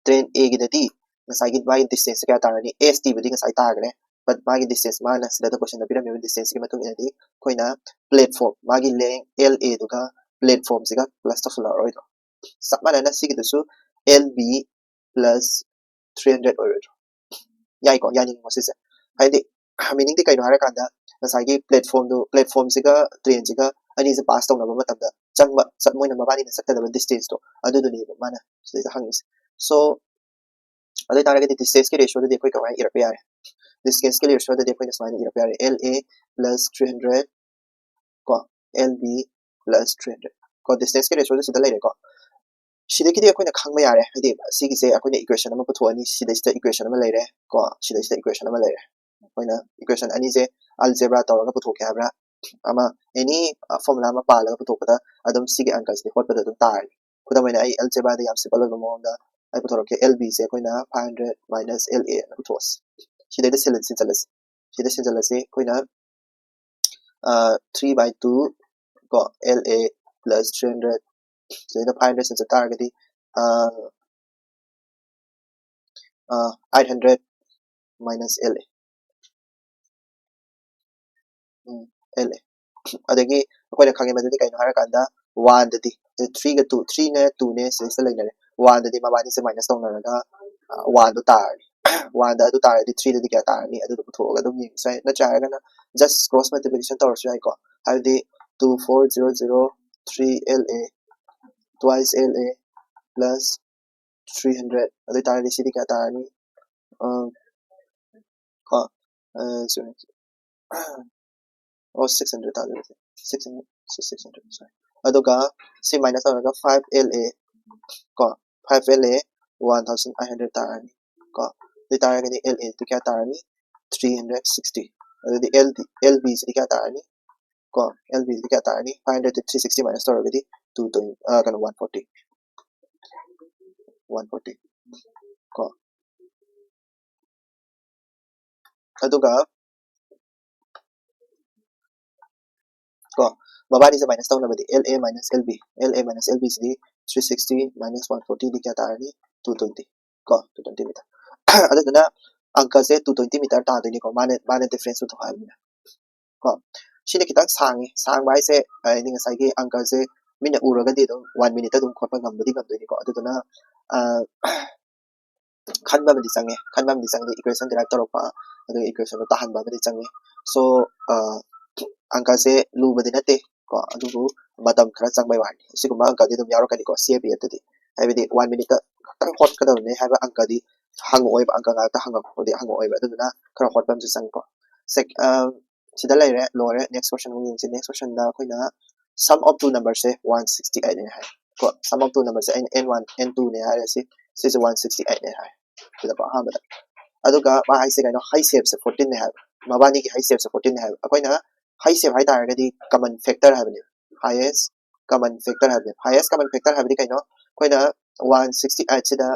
ꯇ꯭ꯔꯦꯟ ꯑꯦꯒꯤꯗꯗꯤ ꯉꯁꯥꯏꯒꯤ ꯃꯥꯒꯤ ꯗꯤꯁꯇꯦꯟꯁꯁꯦ ꯀꯌꯥ ꯇꯥꯔꯅꯤ? ꯑꯦꯁ ꯇꯤꯕꯨꯗꯤ ꯉꯁꯥꯏ ꯇꯥꯈ꯭ꯔꯦ, ꯕꯠ ꯃꯥꯒꯤ ꯗꯤꯁꯇꯦꯟꯁ ꯃꯥꯅ ꯁꯤꯗ ꯀꯣꯏꯁꯟꯗ ꯄꯤꯔꯝꯃꯤꯕ ꯗꯤꯁꯇꯦꯟꯁꯁꯤꯒꯤ ꯃꯇꯨꯡ ꯏꯟꯅꯗꯤ ꯑꯩꯈꯣꯏꯅ ꯄ꯭ꯂꯦꯠꯐꯣꯝ, ꯃꯥꯒꯤ ꯂꯦꯡ L A ꯗꯨꯒ ꯄ꯭ꯂꯦꯠꯐꯣꯝꯁꯤꯒ ꯄ꯭ꯂꯁ ꯇꯧꯁꯜꯂꯛꯑꯔꯣꯏꯗ꯭ꯔꯣ? ꯆꯞ ꯃꯥꯟꯅꯅ ꯁꯤꯒꯤꯗꯨꯁꯨ L B plus three hundred ꯑꯣꯏꯔꯣꯏꯗ꯭ꯔꯣ? ꯌꯥꯏꯀꯣ, ꯌꯥꯅꯤꯡꯉꯤꯀꯣ ꯁꯤꯁꯦ꯫ ꯍꯥꯏꯗꯤ ꯃꯤꯅꯤꯡꯗꯤ ꯀꯩꯅꯣ ꯍꯥꯏꯔꯀꯥꯟꯗ ꯉꯁꯥꯏꯒꯤ ꯄ꯭ꯂꯦꯠꯐꯣꯝꯗꯨ, ꯄ꯭ꯂꯦꯠꯐꯣꯝꯁꯤꯒ ꯇ꯭ꯔꯦꯟꯁꯤꯒ ꯑꯅꯤꯁꯦ ꯄꯥꯁ ꯇꯧꯅꯕ ꯃꯇꯝꯗ ꯆꯪꯕ, ꯆꯠ-, ꯃꯣꯏꯅ ꯃꯕꯥꯅꯤꯅ ꯆꯠꯀꯗꯕ ꯗꯤꯁꯇꯦꯟꯁꯇꯣ ꯑꯗꯨꯗꯨꯅꯦꯕ ꯃꯥꯅ ꯁꯤꯗꯩꯗ ꯍꯪꯉꯤꯁꯦ꯫ ꯁꯣ ꯑꯗꯨ ꯑꯣꯏꯇꯥꯔꯒꯗꯤ ꯗꯤꯁꯇꯦꯟꯁꯀꯤ ꯔꯦꯁꯤꯌꯣꯗꯗꯤ ꯑꯩꯈꯣꯏ ꯀꯃꯥꯏꯅ ꯏꯔꯛꯄ ꯌꯥꯔꯦ? ꯗꯤꯁꯇꯦꯟꯁꯀꯤ ꯔꯦꯁꯤꯌꯣꯗꯗꯤ ꯑꯩꯈꯣꯏꯅ ꯁꯨꯃꯥꯏꯅ ꯏꯔꯛꯄ ꯌꯥꯔꯦ, L A plus three hundred ꯀꯣ, L B plus three hundred ꯀꯣ꯫ ꯗꯤꯁꯇꯦꯟꯁꯀꯤ ꯔꯦꯁꯤꯌꯣꯗ ꯁꯤꯗ ꯂꯩꯔꯦꯀꯣ꯫ ꯁꯤꯗꯒꯤꯗꯤ ꯑꯩꯈꯣꯏꯅ ꯈꯪꯕ ꯌꯥꯔꯦ, ꯍꯥꯏꯗꯤ ꯁꯤꯒꯤꯁꯦ ꯑꯩꯈꯣꯏꯅ ꯏꯀ꯭ꯋꯦꯁꯟ ꯑꯃ ꯄꯨꯊꯣꯛꯑꯅꯤ, ꯁꯤꯗꯩꯁꯤꯗ ꯏꯀ꯭ꯋꯦꯁꯟ ꯑꯃ ꯂꯩꯔꯦ ꯀꯣ, ꯁꯤꯗꯩꯁꯤꯗ ꯏꯀ꯭ꯋꯦꯁꯟ ꯑꯃ ꯂꯩꯔꯦ꯫ ꯑꯩꯈꯣꯏꯅ ꯏꯀ꯭ꯋꯦꯁꯟ ꯑꯅꯤꯁꯦ ꯑꯜꯖꯦꯕ꯭ꯔꯥ ꯇꯧꯔꯒ ꯄꯨꯊꯣꯛꯀꯦ ꯍꯥꯏꯕ꯭ꯔꯥ, ꯑꯃ ꯑꯦꯅꯤ ꯐꯣꯔꯃꯨꯂꯥ ꯑꯃ ꯄꯥꯜꯂꯒ ꯄꯨꯊꯣꯛꯄꯗ ꯑꯗꯨꯝ ꯁꯤꯒꯤ ꯑꯪꯀꯜꯁꯤꯗꯤ ꯍꯣꯠꯄꯗ ꯑꯗꯨꯝ ꯇꯥꯔꯅꯤ꯫ ꯈꯨꯗꯝ ꯑꯣꯏꯅ ꯑꯩ ꯑꯜꯖꯦꯕ꯭ꯔꯥꯗ ꯌꯥꯝ ꯁꯤꯝꯄꯜ ꯑꯣꯏꯕ ꯃꯑꯣꯡꯗ ꯑꯩ ꯄꯨꯊꯣꯔꯛꯀꯦ꯫ L B ꯁꯦ ꯑꯩꯈꯣꯏꯅ five hundred minus L A ꯑꯅ ꯄꯨꯊꯣꯛꯑꯁꯤ꯫ ꯁꯤꯗꯩꯗ ꯁꯤꯜꯂ-, ꯁꯤꯟꯆꯠꯂꯁꯤ꯫ ꯁꯤꯗ ꯁꯤꯟꯆꯠꯂꯁꯤ꯫ ꯑꯩꯈꯣꯏꯅ three by two ꯀꯣ, L A plus three hundred, ꯁꯤꯗꯩꯗ five hundred ꯁꯤꯟꯆꯠ ꯇꯥꯔꯒꯗꯤ eight hundred minus L A, um, L A꯫ ꯑꯗꯒꯤ ꯑꯩꯈꯣꯏꯅ ꯈꯪꯉꯦ ꯃꯗꯨꯗꯤ ꯀꯩꯅꯣ ꯍꯥꯏꯔꯀꯥꯟꯗ, one ꯗꯗꯤ three ꯒ two, three ꯅꯦ two ꯅꯦ ꯁꯤꯗꯩꯁꯤꯗ ꯂꯩꯅꯔꯦ, one ꯗꯗꯤ ꯃꯕꯥꯅꯤꯁꯦ ꯃꯥꯏꯅꯁ ꯇꯧꯅꯔꯒ one ꯗꯣ ꯇꯥꯔꯅꯤ꯫ ꯋꯥꯟꯗ ꯑꯗꯨ ꯇꯥꯔꯗꯤ ꯊ꯭ꯔꯤꯗꯗꯤ ꯀꯌꯥ ꯇꯥꯔꯅꯤ? ꯑꯗꯨꯗꯣ ꯄꯨꯊꯣꯛꯑꯒ ꯑꯗꯨꯝ ꯌꯦꯡꯕꯁꯨ ꯌꯥꯏ, ꯅꯠꯇ꯭ꯔꯒꯅ just cross multiplication ꯇꯧꯔꯁꯨ ꯌꯥꯏꯀꯣ꯫ ꯍꯥꯏꯕꯗꯤ two four zero zero three L A twice L A plus three hundred, ꯑꯗꯨ ꯑꯣꯏꯇꯥꯔꯗꯤ ꯁꯤꯗꯤ ꯀꯌꯥ ꯇꯥꯔꯅꯤ? ꯑ, ꯀꯣ ꯑ, sorry. ꯑꯣ, six hundred ꯇꯥꯗꯣꯏꯅꯦ꯫ Six hundred, six hundred, sorry. ꯑꯗꯨꯒ ꯁꯤ minus ꯇꯧꯔꯒ five L A ꯀꯣ, five L A one thousand eight hundred ꯇꯥꯔꯅꯤ ꯀꯣ꯫ ꯑꯗꯨ ꯑꯣꯏꯇꯥꯔꯒꯗꯤ L A ꯗꯤ ꯀꯌꯥ ꯇꯥꯔꯅꯤ? Three hundred sixty꯫ ꯑꯗꯨꯗꯤ L D, L B ꯁꯤꯗꯤ ꯀꯌꯥ ꯇꯥꯔꯅꯤ? ꯀꯣ, L B ꯁꯤꯗꯤ ꯀꯌꯥ ꯇꯥꯔꯅꯤ? Five hundred three sixty minus ꯇꯧꯔꯒꯗꯤ two twenty, ꯑ, ꯀꯩꯅꯣ, one forty, one forty ꯀꯣ꯫ ꯑꯗꯨꯒ ꯀꯣ, ꯃꯕꯥꯅꯤꯁꯦ minus ꯇꯧꯅꯕꯗꯤ L A minus L B, L A minus L B CD three sixty minus one forty ꯗꯤ ꯀꯌꯥ ꯇꯥꯔꯅꯤ? Two twenty ꯀꯣ, two twenty meter꯫ ꯑꯗꯨꯗꯨꯅ ꯑꯪꯀꯁꯦ two twenty meter ꯇꯥꯗꯣꯏꯅꯤꯀꯣ, ꯃꯥꯅ, ꯃꯥꯅ difference ꯄꯨꯊꯣꯛ ꯍꯥꯏꯕꯅꯤꯅ ꯀꯣ꯫ ꯁꯤꯅ ꯈꯤꯇꯪ ꯁꯥꯡꯉꯤ꯫ ꯁꯥꯡꯕ ꯍꯥꯏꯁꯦ ꯍꯥꯏꯗꯤ ꯉꯁꯥꯏꯒꯤ ꯑꯪꯀꯁꯦ ꯃꯤꯅ ꯎꯔꯒꯗꯤ ꯑꯗꯨꯝ one minute ꯑꯗꯨꯝ ꯈꯣꯠꯄ ꯉꯝꯕꯗꯤ ꯉꯝꯗꯣꯏꯅꯤꯀꯣ꯫ ꯑꯗꯨꯗꯨꯅ, ꯑ, ꯈꯟꯕ ꯑꯃꯗꯤ ꯆꯪꯉꯦ, ꯈꯟꯕ ꯑꯃꯗꯤ ꯆꯪꯉꯦ, equation derive ꯇꯧꯔꯛꯄ, ꯑꯗꯨꯒ equation ꯗꯣ ꯇꯥꯍꯟꯕ ꯑꯃꯗꯤ ꯆꯪꯉꯦ꯫ So, ꯑ, ꯑꯪꯀꯁꯦ ꯂꯨꯕꯗꯤ ꯅꯠꯇꯦ ꯀꯣ, ꯑꯗꯨꯕꯨ ꯃꯇꯝ ꯈꯔ ꯆꯪꯕꯩ ꯋꯥꯅꯤ꯫ ꯑꯁꯤꯒꯨꯝꯕ ꯑꯪꯀꯗꯤ ꯑꯗꯨꯝ ꯌꯥꯎꯔꯛꯀꯅꯤꯀꯣ, C A P F ꯇꯗꯤ꯫ ꯍꯥꯏꯕꯗꯤ one minute ꯈꯛꯇꯪ ꯍꯣꯠꯀꯗꯕꯅꯦ ꯍꯥꯏꯕ ꯑꯪꯀꯗꯤ ꯍꯪꯉꯛꯑꯣꯏꯕ, ꯑꯪꯀ ꯉꯥꯛꯇ ꯍꯪꯉꯛꯄꯗꯤ ꯍꯪꯉꯛꯑꯣꯏꯕ, ꯑꯗꯨꯗꯨꯅ ꯈꯔ ꯍꯣꯠꯄ ꯑꯃꯁꯨ ꯆꯪꯉꯤꯀꯣ꯫ Sec-, ꯑ, ꯁꯤꯗ ꯂꯩꯔꯦ, ꯂꯣꯏꯔꯦ꯫ Next question ꯑꯃꯨꯛ ꯌꯦꯡꯁꯤ꯫ Next question ꯗ ꯑꯩꯈꯣꯏꯅ sum of two numbers say one sixty eight ꯅꯦ ꯍꯥꯏ ꯀꯣ꯫ Sum of two numbers ꯁꯦ ꯑꯩꯅ N one, N two ꯅꯦ ꯍꯥꯏꯔꯁꯤ, ꯁꯤꯁꯦ one sixty eight ꯅꯦ ꯍꯥꯏ꯫ ꯁꯤꯗꯀꯣ ꯑꯍꯥꯟꯕꯗ꯫ ꯑꯗꯨꯒ ꯃꯥ ꯍꯥꯏꯁꯦ ꯀꯩꯅꯣ? Highest ꯁꯦ fourteen ꯅꯦ ꯍꯥꯏꯕ꯫ ꯃꯕꯥꯅꯤꯒꯤ highest ꯁꯦ fourteen ꯅꯦ ꯍꯥꯏꯕ꯫ ꯑꯩꯈꯣꯏꯅ highest ꯍꯥꯏ ꯇꯥꯔꯒꯗꯤ common factor ꯍꯥꯏꯕꯅꯦꯕ꯫ Highest common factor ꯍꯥꯏꯕꯅꯦꯕ꯫ Highest common factor ꯍꯥꯏꯕꯗꯤ ꯀꯩꯅꯣ? ꯑꯩꯈꯣꯏꯅ one sixty eight ꯁꯤꯗ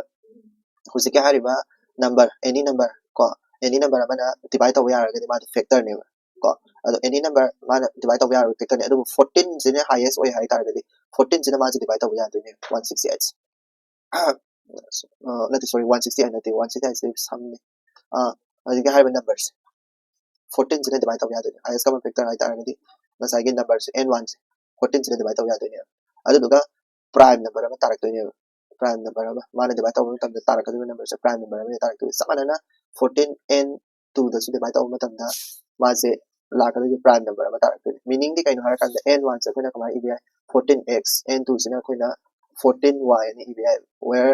ꯍꯧꯖꯤꯛꯀꯤ ꯍꯥꯏꯔꯤꯕ number, any number ꯀꯣ, any number ꯑꯃꯅ divide ꯇꯧꯕ ꯌꯥꯔꯒꯗꯤ ꯃꯥꯗꯤ factor ꯅꯦꯕ ꯀꯣ꯫ ꯑꯗꯣ any number ꯃꯥꯅ divide ꯇꯧꯕ ꯌꯥꯔꯕ factor ꯅꯦ, ꯑꯗꯨꯕꯨ fourteen ꯁꯤꯅ highest ꯑꯣꯏ ꯍꯥꯏ ꯇꯥꯔꯒꯗꯤ fourteen ꯁꯤꯅ ꯃꯥꯁꯦ divide ꯇꯧꯕ ꯌꯥꯗꯣꯏꯅꯦ, one sixty eight꯫ ꯑ, ꯅꯠꯇꯦ, sorry, one sixty eight ꯅꯠꯇꯦ, one sixty eight ꯁꯤ sum ꯅꯦ꯫ ꯑ, ꯍꯧꯖꯤꯛꯀꯤ ꯍꯥꯏꯔꯤꯕ numbers fourteen ꯁꯤꯅ divide ꯇꯧꯕ ꯌꯥꯗꯣꯏꯅꯦ꯫ Highest common factor ꯍꯥꯏ ꯇꯥꯔꯒꯗꯤ ꯉꯁꯥꯏꯒꯤ numbers N one ꯁꯦ fourteen ꯁꯤꯅ divide ꯇꯧꯕ ꯌꯥꯗꯣꯏꯅꯦꯕ꯫ ꯑꯗꯨꯗꯨꯒ prime number ꯑꯃ ꯇꯥꯔꯛꯇꯣꯏꯅꯦꯕ꯫ prime number ꯑꯃ, ꯃꯥꯅ divide ꯇꯧꯕ ꯃꯇꯝꯗ ꯇꯥꯔꯛꯀꯗꯧꯔꯤꯕ numberꯁꯦ prime number ꯑꯃ ꯇꯥꯔꯛꯇꯣꯏꯅꯤ꯫ ꯆꯞ ꯃꯥꯟꯅꯅ fourteen n two ꯗꯁꯨ divide ꯇꯧꯕ ꯃꯇꯝꯗ ꯃꯥꯁꯦ ꯂꯥꯛꯀꯗꯣꯏꯁꯦ prime number ꯑꯃ ꯇꯥꯔꯛꯇꯣꯏꯅꯤ꯫ Meaningꯗꯤ ꯀꯩꯅꯣ ꯍꯥꯏꯔꯀꯥꯟꯗ n one ꯁꯦ ꯑꯩꯈꯣꯏꯅ ꯀꯃꯥꯏꯅ ꯏꯕ ꯌꯥꯏ? Fourteen x, n two ꯁꯤꯅ ꯑꯩꯈꯣꯏꯅ fourteen y ꯑꯅ ꯏꯕ ꯌꯥꯏ, where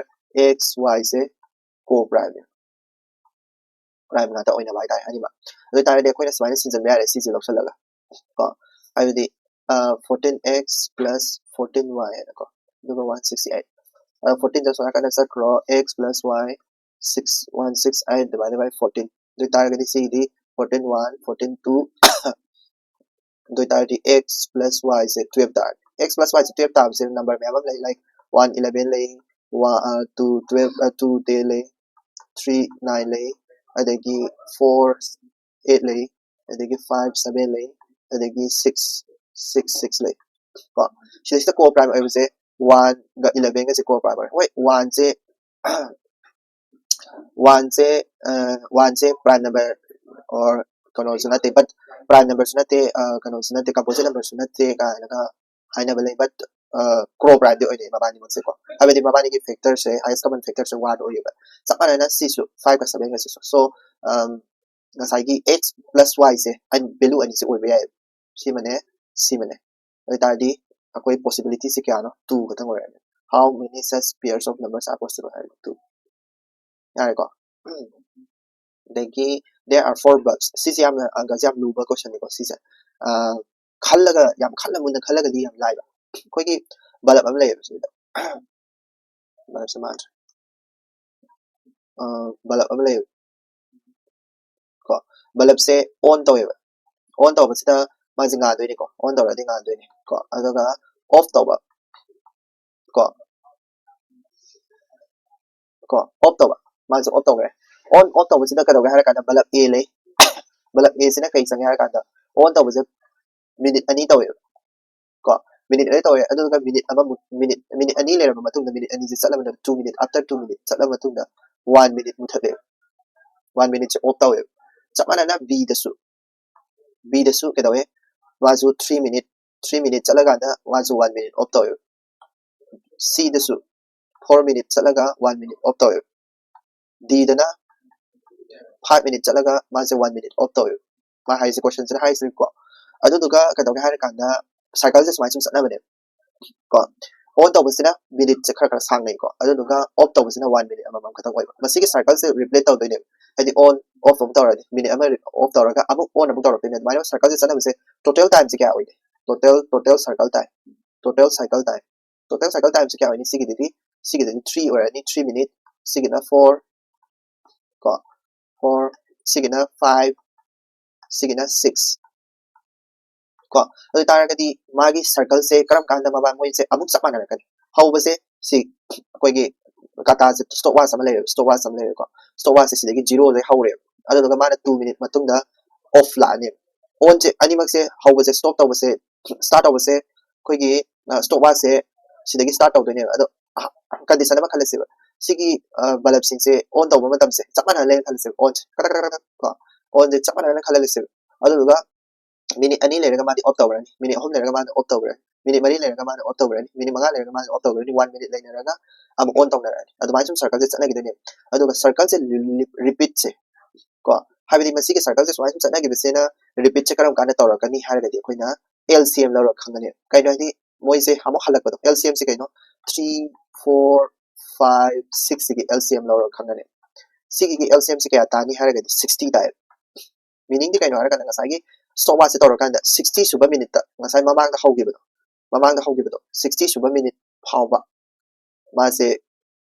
x y say co-prime ꯅꯤ꯫ Prime ꯉꯥꯛꯇ ꯑꯣꯏꯅꯕ ꯍꯥꯏꯇꯥꯔꯦ ꯑꯅꯤꯃꯛ꯫ ꯑꯗꯨ ꯑꯣꯏꯇꯥꯔꯗꯤ ꯑꯩꯈꯣꯏꯅ ꯁꯨꯃꯥꯏꯅ ꯁꯤꯟꯖꯟꯕ ꯌꯥꯔꯦ ꯁꯤꯁꯦ ꯂꯧꯁꯜꯂꯒ ꯀꯣ, ꯍꯥꯏꯕꯗꯤ fourteen x plus fourteen y ꯍꯥꯏꯅꯀꯣ, ꯑꯗꯨꯒ one sixty eight꯫ ꯑꯗꯣ fourteen ꯗ ꯁꯣꯝ ꯅꯥꯀꯟꯗ ꯆꯠꯈ꯭ꯔꯣ, x plus y six, one six eight divided by fourteen꯫ ꯑꯗꯨ ꯑꯣꯏꯇꯥꯔꯒꯗꯤ ꯁꯤꯒꯤꯗꯤ fourteen one, fourteen two, ꯑꯗꯨ ꯑꯣꯏꯇꯥꯔꯗꯤ x plus y ꯁꯦ twelve ꯇꯥꯔꯅꯤ꯫ X plus y ꯁꯦ twelve ꯇꯥꯕꯁꯦ number ꯃꯌꯥꯝ ꯑꯃ ꯂꯩ, like one eleven ꯂꯩ, two twelve, two ten ꯂꯩ, three nine ꯂꯩ, ꯑꯗꯒꯤ four eight ꯂꯩ, ꯑꯗꯒꯤ five seven ꯂꯩ, ꯑꯗꯒꯤ six six six ꯂꯩ ꯀꯣ꯫ ꯁꯤꯗꯩꯁꯤꯗ co-prime ꯑꯣꯏꯕꯁꯦ one ꯒ eleven ꯒꯁꯦ co-prime ꯑꯣꯏ꯫ ꯍꯣꯏ, one say one say one say prime number or ꯀꯩꯅꯣꯁꯨ ꯅꯠꯇꯦ, but prime numberꯁꯨ ꯅꯠꯇꯦ, ꯀꯩꯅꯣꯁꯨ ꯅꯠꯇꯦ, composite numberꯁꯨ ꯅꯠꯇꯦ ꯀꯥꯏꯅꯒ ꯍꯥꯏꯅꯕ ꯂꯩ, but co-primeꯗꯤ ꯑꯣꯏꯅꯩ ꯃꯕꯥꯅꯤꯃꯛꯁꯦꯀꯣ꯫ ꯍꯥꯏꯕꯗꯤ ꯃꯕꯥꯅꯤꯒꯤ factorꯁꯦ, highest common factorꯁꯦ one ꯑꯣꯏꯌꯦꯕ꯫ ꯆꯞ ꯃꯥꯟꯅꯅ ꯁꯤꯁꯨ five ꯀ seven ꯒꯁꯤꯁꯨ꯫ So ꯉꯁꯥꯏꯒꯤ x plus y ꯁꯦ value ꯑꯅꯤꯁꯦ ꯑꯣꯏꯕ ꯌꯥꯏꯌꯦꯕ꯫ ꯁꯤꯃꯅꯦ, ꯁꯤꯃꯅꯦ꯫ ꯑꯗꯨ ꯑꯣꯏꯇꯥꯔꯗꯤ ꯑꯩꯈꯣꯏ possibilityꯁꯦ ꯀꯌꯥꯅꯣ? Two ꯈꯛꯇꯪ ꯑꯣꯏꯔꯅꯤ꯫ How many such pairs of numbers are possible? ꯍꯥꯏꯔꯒ two꯫ ꯌꯥꯔꯦꯀꯣ? ꯑꯗꯒꯤ there are four bulbs꯫ ꯁꯤꯁꯦ ꯌꯥꯝꯅ ꯑꯪꯀꯁꯦ ꯌꯥꯝ ꯂꯨꯕ questionꯅꯤꯀꯣ ꯁꯤꯁꯦ꯫ ꯈꯜꯂꯒ, ꯌꯥꯝ ꯈꯜꯂ ꯃꯨꯟꯅ ꯈꯜꯂꯒꯗꯤ ꯌꯥꯝ ꯂꯥꯏꯕ꯫ ꯑꯩꯈꯣꯏꯒꯤ bulb ꯑꯃ ꯂꯩꯌꯦꯕ ꯁꯤꯗ꯫ Bulbꯁꯦ ꯃꯥꯟꯗ꯭ꯔꯦ꯫ Bulb ꯑꯃ ꯂꯩꯌꯦꯕ ꯀꯣ꯫ Bulbꯁꯦ on ꯇꯧꯋꯦꯕ꯫ On ꯇꯧꯕꯁꯤꯗ ꯃꯥꯁꯦ ꯉꯥꯟꯗꯣꯏꯅꯤꯀꯣ꯫ On ꯇꯧꯔꯗꯤ ꯉꯥꯟꯗꯣꯏꯅꯤ ꯀꯣ꯫ ꯑꯗꯨꯒ off ꯇꯧꯕ ꯀꯣ꯫ ꯀꯣ, off ꯇꯧꯕ꯫ ꯃꯥꯁꯦ off ꯇꯧꯈ꯭ꯔꯦ꯫ On, off ꯇꯧꯕꯁꯤꯗ ꯀꯩꯗꯧꯒꯦ ꯍꯥꯏꯔ ꯀꯥꯟꯗ bulb A ꯂꯩ꯫ Bulb A ꯁꯤꯅ ꯀꯩ ꯆꯪꯉꯦ ꯍꯥꯏꯔ ꯀꯥꯟꯗ on ꯇꯧꯕꯁꯦ minute ꯑꯅꯤ ꯇꯧꯋꯦꯕ꯫ ꯀꯣ, minute ꯑꯅꯤ ꯇꯧꯋꯦ꯫ ꯑꯗꯨꯒ minute ꯑꯃꯃꯨꯛ, minute, minute ꯑꯅꯤ ꯂꯩꯔꯕ ꯃꯇꯨꯡꯗ, minute ꯑꯅꯤꯁꯦ ꯆꯠꯂꯕ ꯃꯇꯨꯡꯗ, two minute, after two minute ꯆꯠꯂꯕ ꯃꯇꯨꯡꯗ one minute ꯃꯨꯊꯠꯂꯦꯕ꯫ One minuteꯁꯦ off ꯇꯧꯋꯦꯕ꯫ ꯆꯞ ꯃꯥꯟꯅꯅ Bꯗꯁꯨ, Bꯗꯁꯨ ꯀꯩꯗꯧꯋꯦ? ꯃꯥꯁꯨ three minute, three minute ꯆꯠꯂꯀꯥꯟꯗ ꯃꯥꯁꯨ one minute off ꯇꯧꯋꯦꯕ꯫ Cꯗꯁꯨ four minute ꯆꯠꯂꯒ one minute off ꯇꯧꯋꯦꯕ꯫ ꯗꯤꯗꯅ five minute ꯆꯠꯂꯒ ꯃꯥꯁꯦ one minute off ꯇꯧꯋꯦꯕ꯫ ꯃꯥ ꯍꯥꯏꯁꯦ, question ꯁꯤꯅ ꯍꯥꯏꯁꯤꯀꯣ꯫ ꯑꯗꯨꯗꯨꯒ ꯀꯩꯗꯧꯒꯦ ꯍꯥꯏꯔ ꯀꯥꯟꯗ, cycle ꯁꯦ ꯁꯨꯃꯥꯏꯅ ꯁꯨꯝ ꯆꯠꯅꯕꯅꯦꯕ ꯀꯣ꯫ On ꯇꯧꯕꯁꯤꯅ minute ꯁꯦ ꯈꯔ ꯈꯔ ꯁꯥꯡꯅꯩꯀꯣ, ꯑꯗꯨꯗꯨꯒ off ꯇꯧꯕꯁꯤꯅ one minute ꯑꯃꯃꯝ ꯈꯛꯇꯪ ꯑꯣꯏꯕ꯫ ꯃꯁꯤꯒꯤ cycle ꯁꯦ repeat ꯇꯧꯗꯣꯏꯅꯦꯕ, ꯍꯥꯏꯗꯤ on off ꯑꯃꯨꯛ ꯇꯧꯔꯅꯤ, minute ꯑꯃ off ꯇꯧꯔꯒ ꯑꯃꯨꯛ on ꯑꯃꯨꯛ ꯇꯧꯔꯛꯇꯣꯏꯅꯦ꯫ ꯑꯗꯨꯃꯥꯏꯅ cycle ꯁꯦ ꯆꯠꯅꯕꯁꯦ total time ꯁꯦ ꯀꯌꯥ ꯑꯣꯏꯅꯤ? Total, total cycle time, total cycle time, total cycle time ꯁꯦ ꯀꯌꯥ ꯑꯣꯏꯅꯤ? ꯁꯤꯒꯤꯗꯨꯗꯤ, ꯁꯤꯒꯤꯗꯨꯗꯤ three ꯑꯣꯏꯔꯅꯤ, three minute, ꯁꯤꯒꯤꯅ four ꯀꯣ, four, ꯁꯤꯒꯤꯅ five, ꯁꯤꯒꯤꯅ six ꯀꯣ꯫ ꯑꯗꯨ ꯇꯥꯔꯒꯗꯤ ꯃꯥꯒꯤ cycle ꯁꯦ ꯀꯔꯝ ꯀꯥꯟꯗ ꯃꯕꯥ ꯃꯣꯏꯁꯦ ꯑꯃꯨꯛ ꯆꯞ ꯃꯥꯟꯅꯔꯛꯀꯅꯤ? ꯍꯧꯕꯁꯦ ꯁꯤ ꯑꯩꯈꯣꯏꯒꯤ ꯀꯇꯥꯁꯦ stopwatch ꯑꯃ ꯂꯩꯔꯦꯕ, stopwatch ꯑꯃ ꯂꯩꯔꯦꯀꯣ꯫ Stopwatch ꯁꯦ ꯁꯤꯗꯒꯤ zero ꯗꯩ ꯍꯧꯔꯦꯕ, ꯑꯗꯨꯗꯨꯒ ꯃꯥꯅ two minute ꯃꯇꯨꯡꯗ off ꯂꯥꯛꯑꯅꯦꯕ꯫ On ꯁꯦ ꯑꯅꯤꯃꯛꯁꯦ ꯍꯧꯕꯁꯦ, stop ꯇꯧꯕꯁꯦ, start ꯇꯧꯕꯁꯦ ꯑꯩꯈꯣꯏꯒꯤ stopwatch ꯁꯦ ꯁꯤꯗꯒꯤ start ꯇꯧꯗꯣꯏꯅꯦꯕ꯫ ꯑꯗꯣ condition ꯑꯃ ꯈꯜꯂꯁꯦꯕ, ꯁꯤꯒꯤ bulb ꯁꯤꯡꯁꯦ on ꯇꯧꯕ ꯃꯇꯝꯁꯦ ꯆꯞ ꯃꯥꯟꯅꯅ ꯂꯩꯅ ꯈꯜꯂꯁꯦꯕ, on ꯁꯦ ꯀꯔꯛ ꯀꯔꯛ ꯀꯔꯛ ꯀꯣ, on ꯁꯦ ꯆꯞ ꯃꯥꯟꯅꯅ ꯈꯜꯍꯜꯂꯁꯦꯕ꯫ ꯑꯗꯨꯗꯨꯒ minute ꯑꯅꯤ ꯂꯩꯔꯒ ꯃꯥꯗꯤ off ꯇꯧꯈ꯭ꯔꯅꯤ, minute ꯑꯍꯨꯝ ꯂꯩꯔꯒ ꯃꯥꯅ off ꯇꯧꯈ꯭ꯔꯅꯤ, minute ꯃꯔꯤ ꯂꯩꯔꯒ ꯃꯥꯅ off ꯇꯧꯈ꯭ꯔꯅꯤ, minute ꯃꯉꯥ ꯂꯩꯔꯒ ꯃꯥꯅ off ꯇꯧꯈ꯭ꯔꯅꯤ, one minute ꯂꯩꯅꯔꯒ ꯑꯃꯨꯛ on ꯇꯧꯅꯔꯅꯤ꯫ ꯑꯗꯨꯃꯥꯏꯅ ꯁꯨꯝ cycle ꯁꯦ ꯆꯠꯅꯈꯤꯗꯣꯏꯅꯦꯕ꯫ ꯑꯗꯨꯒ cycle ꯁꯦ repeat ꯁꯦ ꯀꯣ, ꯍꯥꯏꯕꯗꯤ ꯃꯁꯤꯒꯤ cycle ꯁꯦ ꯁꯨꯃꯥꯏꯅ ꯁꯨꯝ ꯆꯠꯅꯈꯤꯕꯁꯤꯅ repeat ꯁꯦ ꯀꯔꯝ ꯀꯥꯟꯗ ꯇꯧꯔꯛꯀꯅꯤ ꯍꯥꯏꯔꯒꯗꯤ ꯑꯩꯈꯣꯏꯅ L C M ꯂꯧꯔꯒ ꯈꯪꯒꯅꯤ꯫ ꯀꯩꯅꯣ ꯍꯥꯏꯗꯤ ꯃꯣꯏꯁꯦ ꯑꯃꯨꯛ ꯍꯜꯂꯛꯄꯗꯣ, L C M ꯁꯦ ꯀꯩꯅꯣ, three, four, five, six ꯁꯤꯒꯤ L C M ꯂꯧꯔꯒ ꯈꯪꯒꯅꯤ꯫ ꯁꯤꯒꯤ L C M ꯁꯦ ꯀꯌꯥ ꯇꯥꯅꯤ ꯍꯥꯏꯔꯒꯗꯤ sixty ꯇꯥꯏ꯫ Meaning ꯗꯤ ꯀꯩꯅꯣ ꯍꯥꯏꯔꯀꯥꯟꯗ ꯉꯁꯥꯏꯒꯤ stopwatch ꯁꯦ ꯇꯧꯔꯀꯥꯟꯗ sixty ꯁꯨꯕ minute ꯇ, ꯉꯁꯥꯏ ꯃꯃꯥꯡꯗ ꯍꯧꯈꯤꯕꯗꯣ, ꯃꯃꯥꯡꯗ ꯍꯧꯈꯤꯕꯗꯣ sixty ꯁꯨꯕ minute ꯐꯥꯎꯕ ꯃꯥꯁꯦ,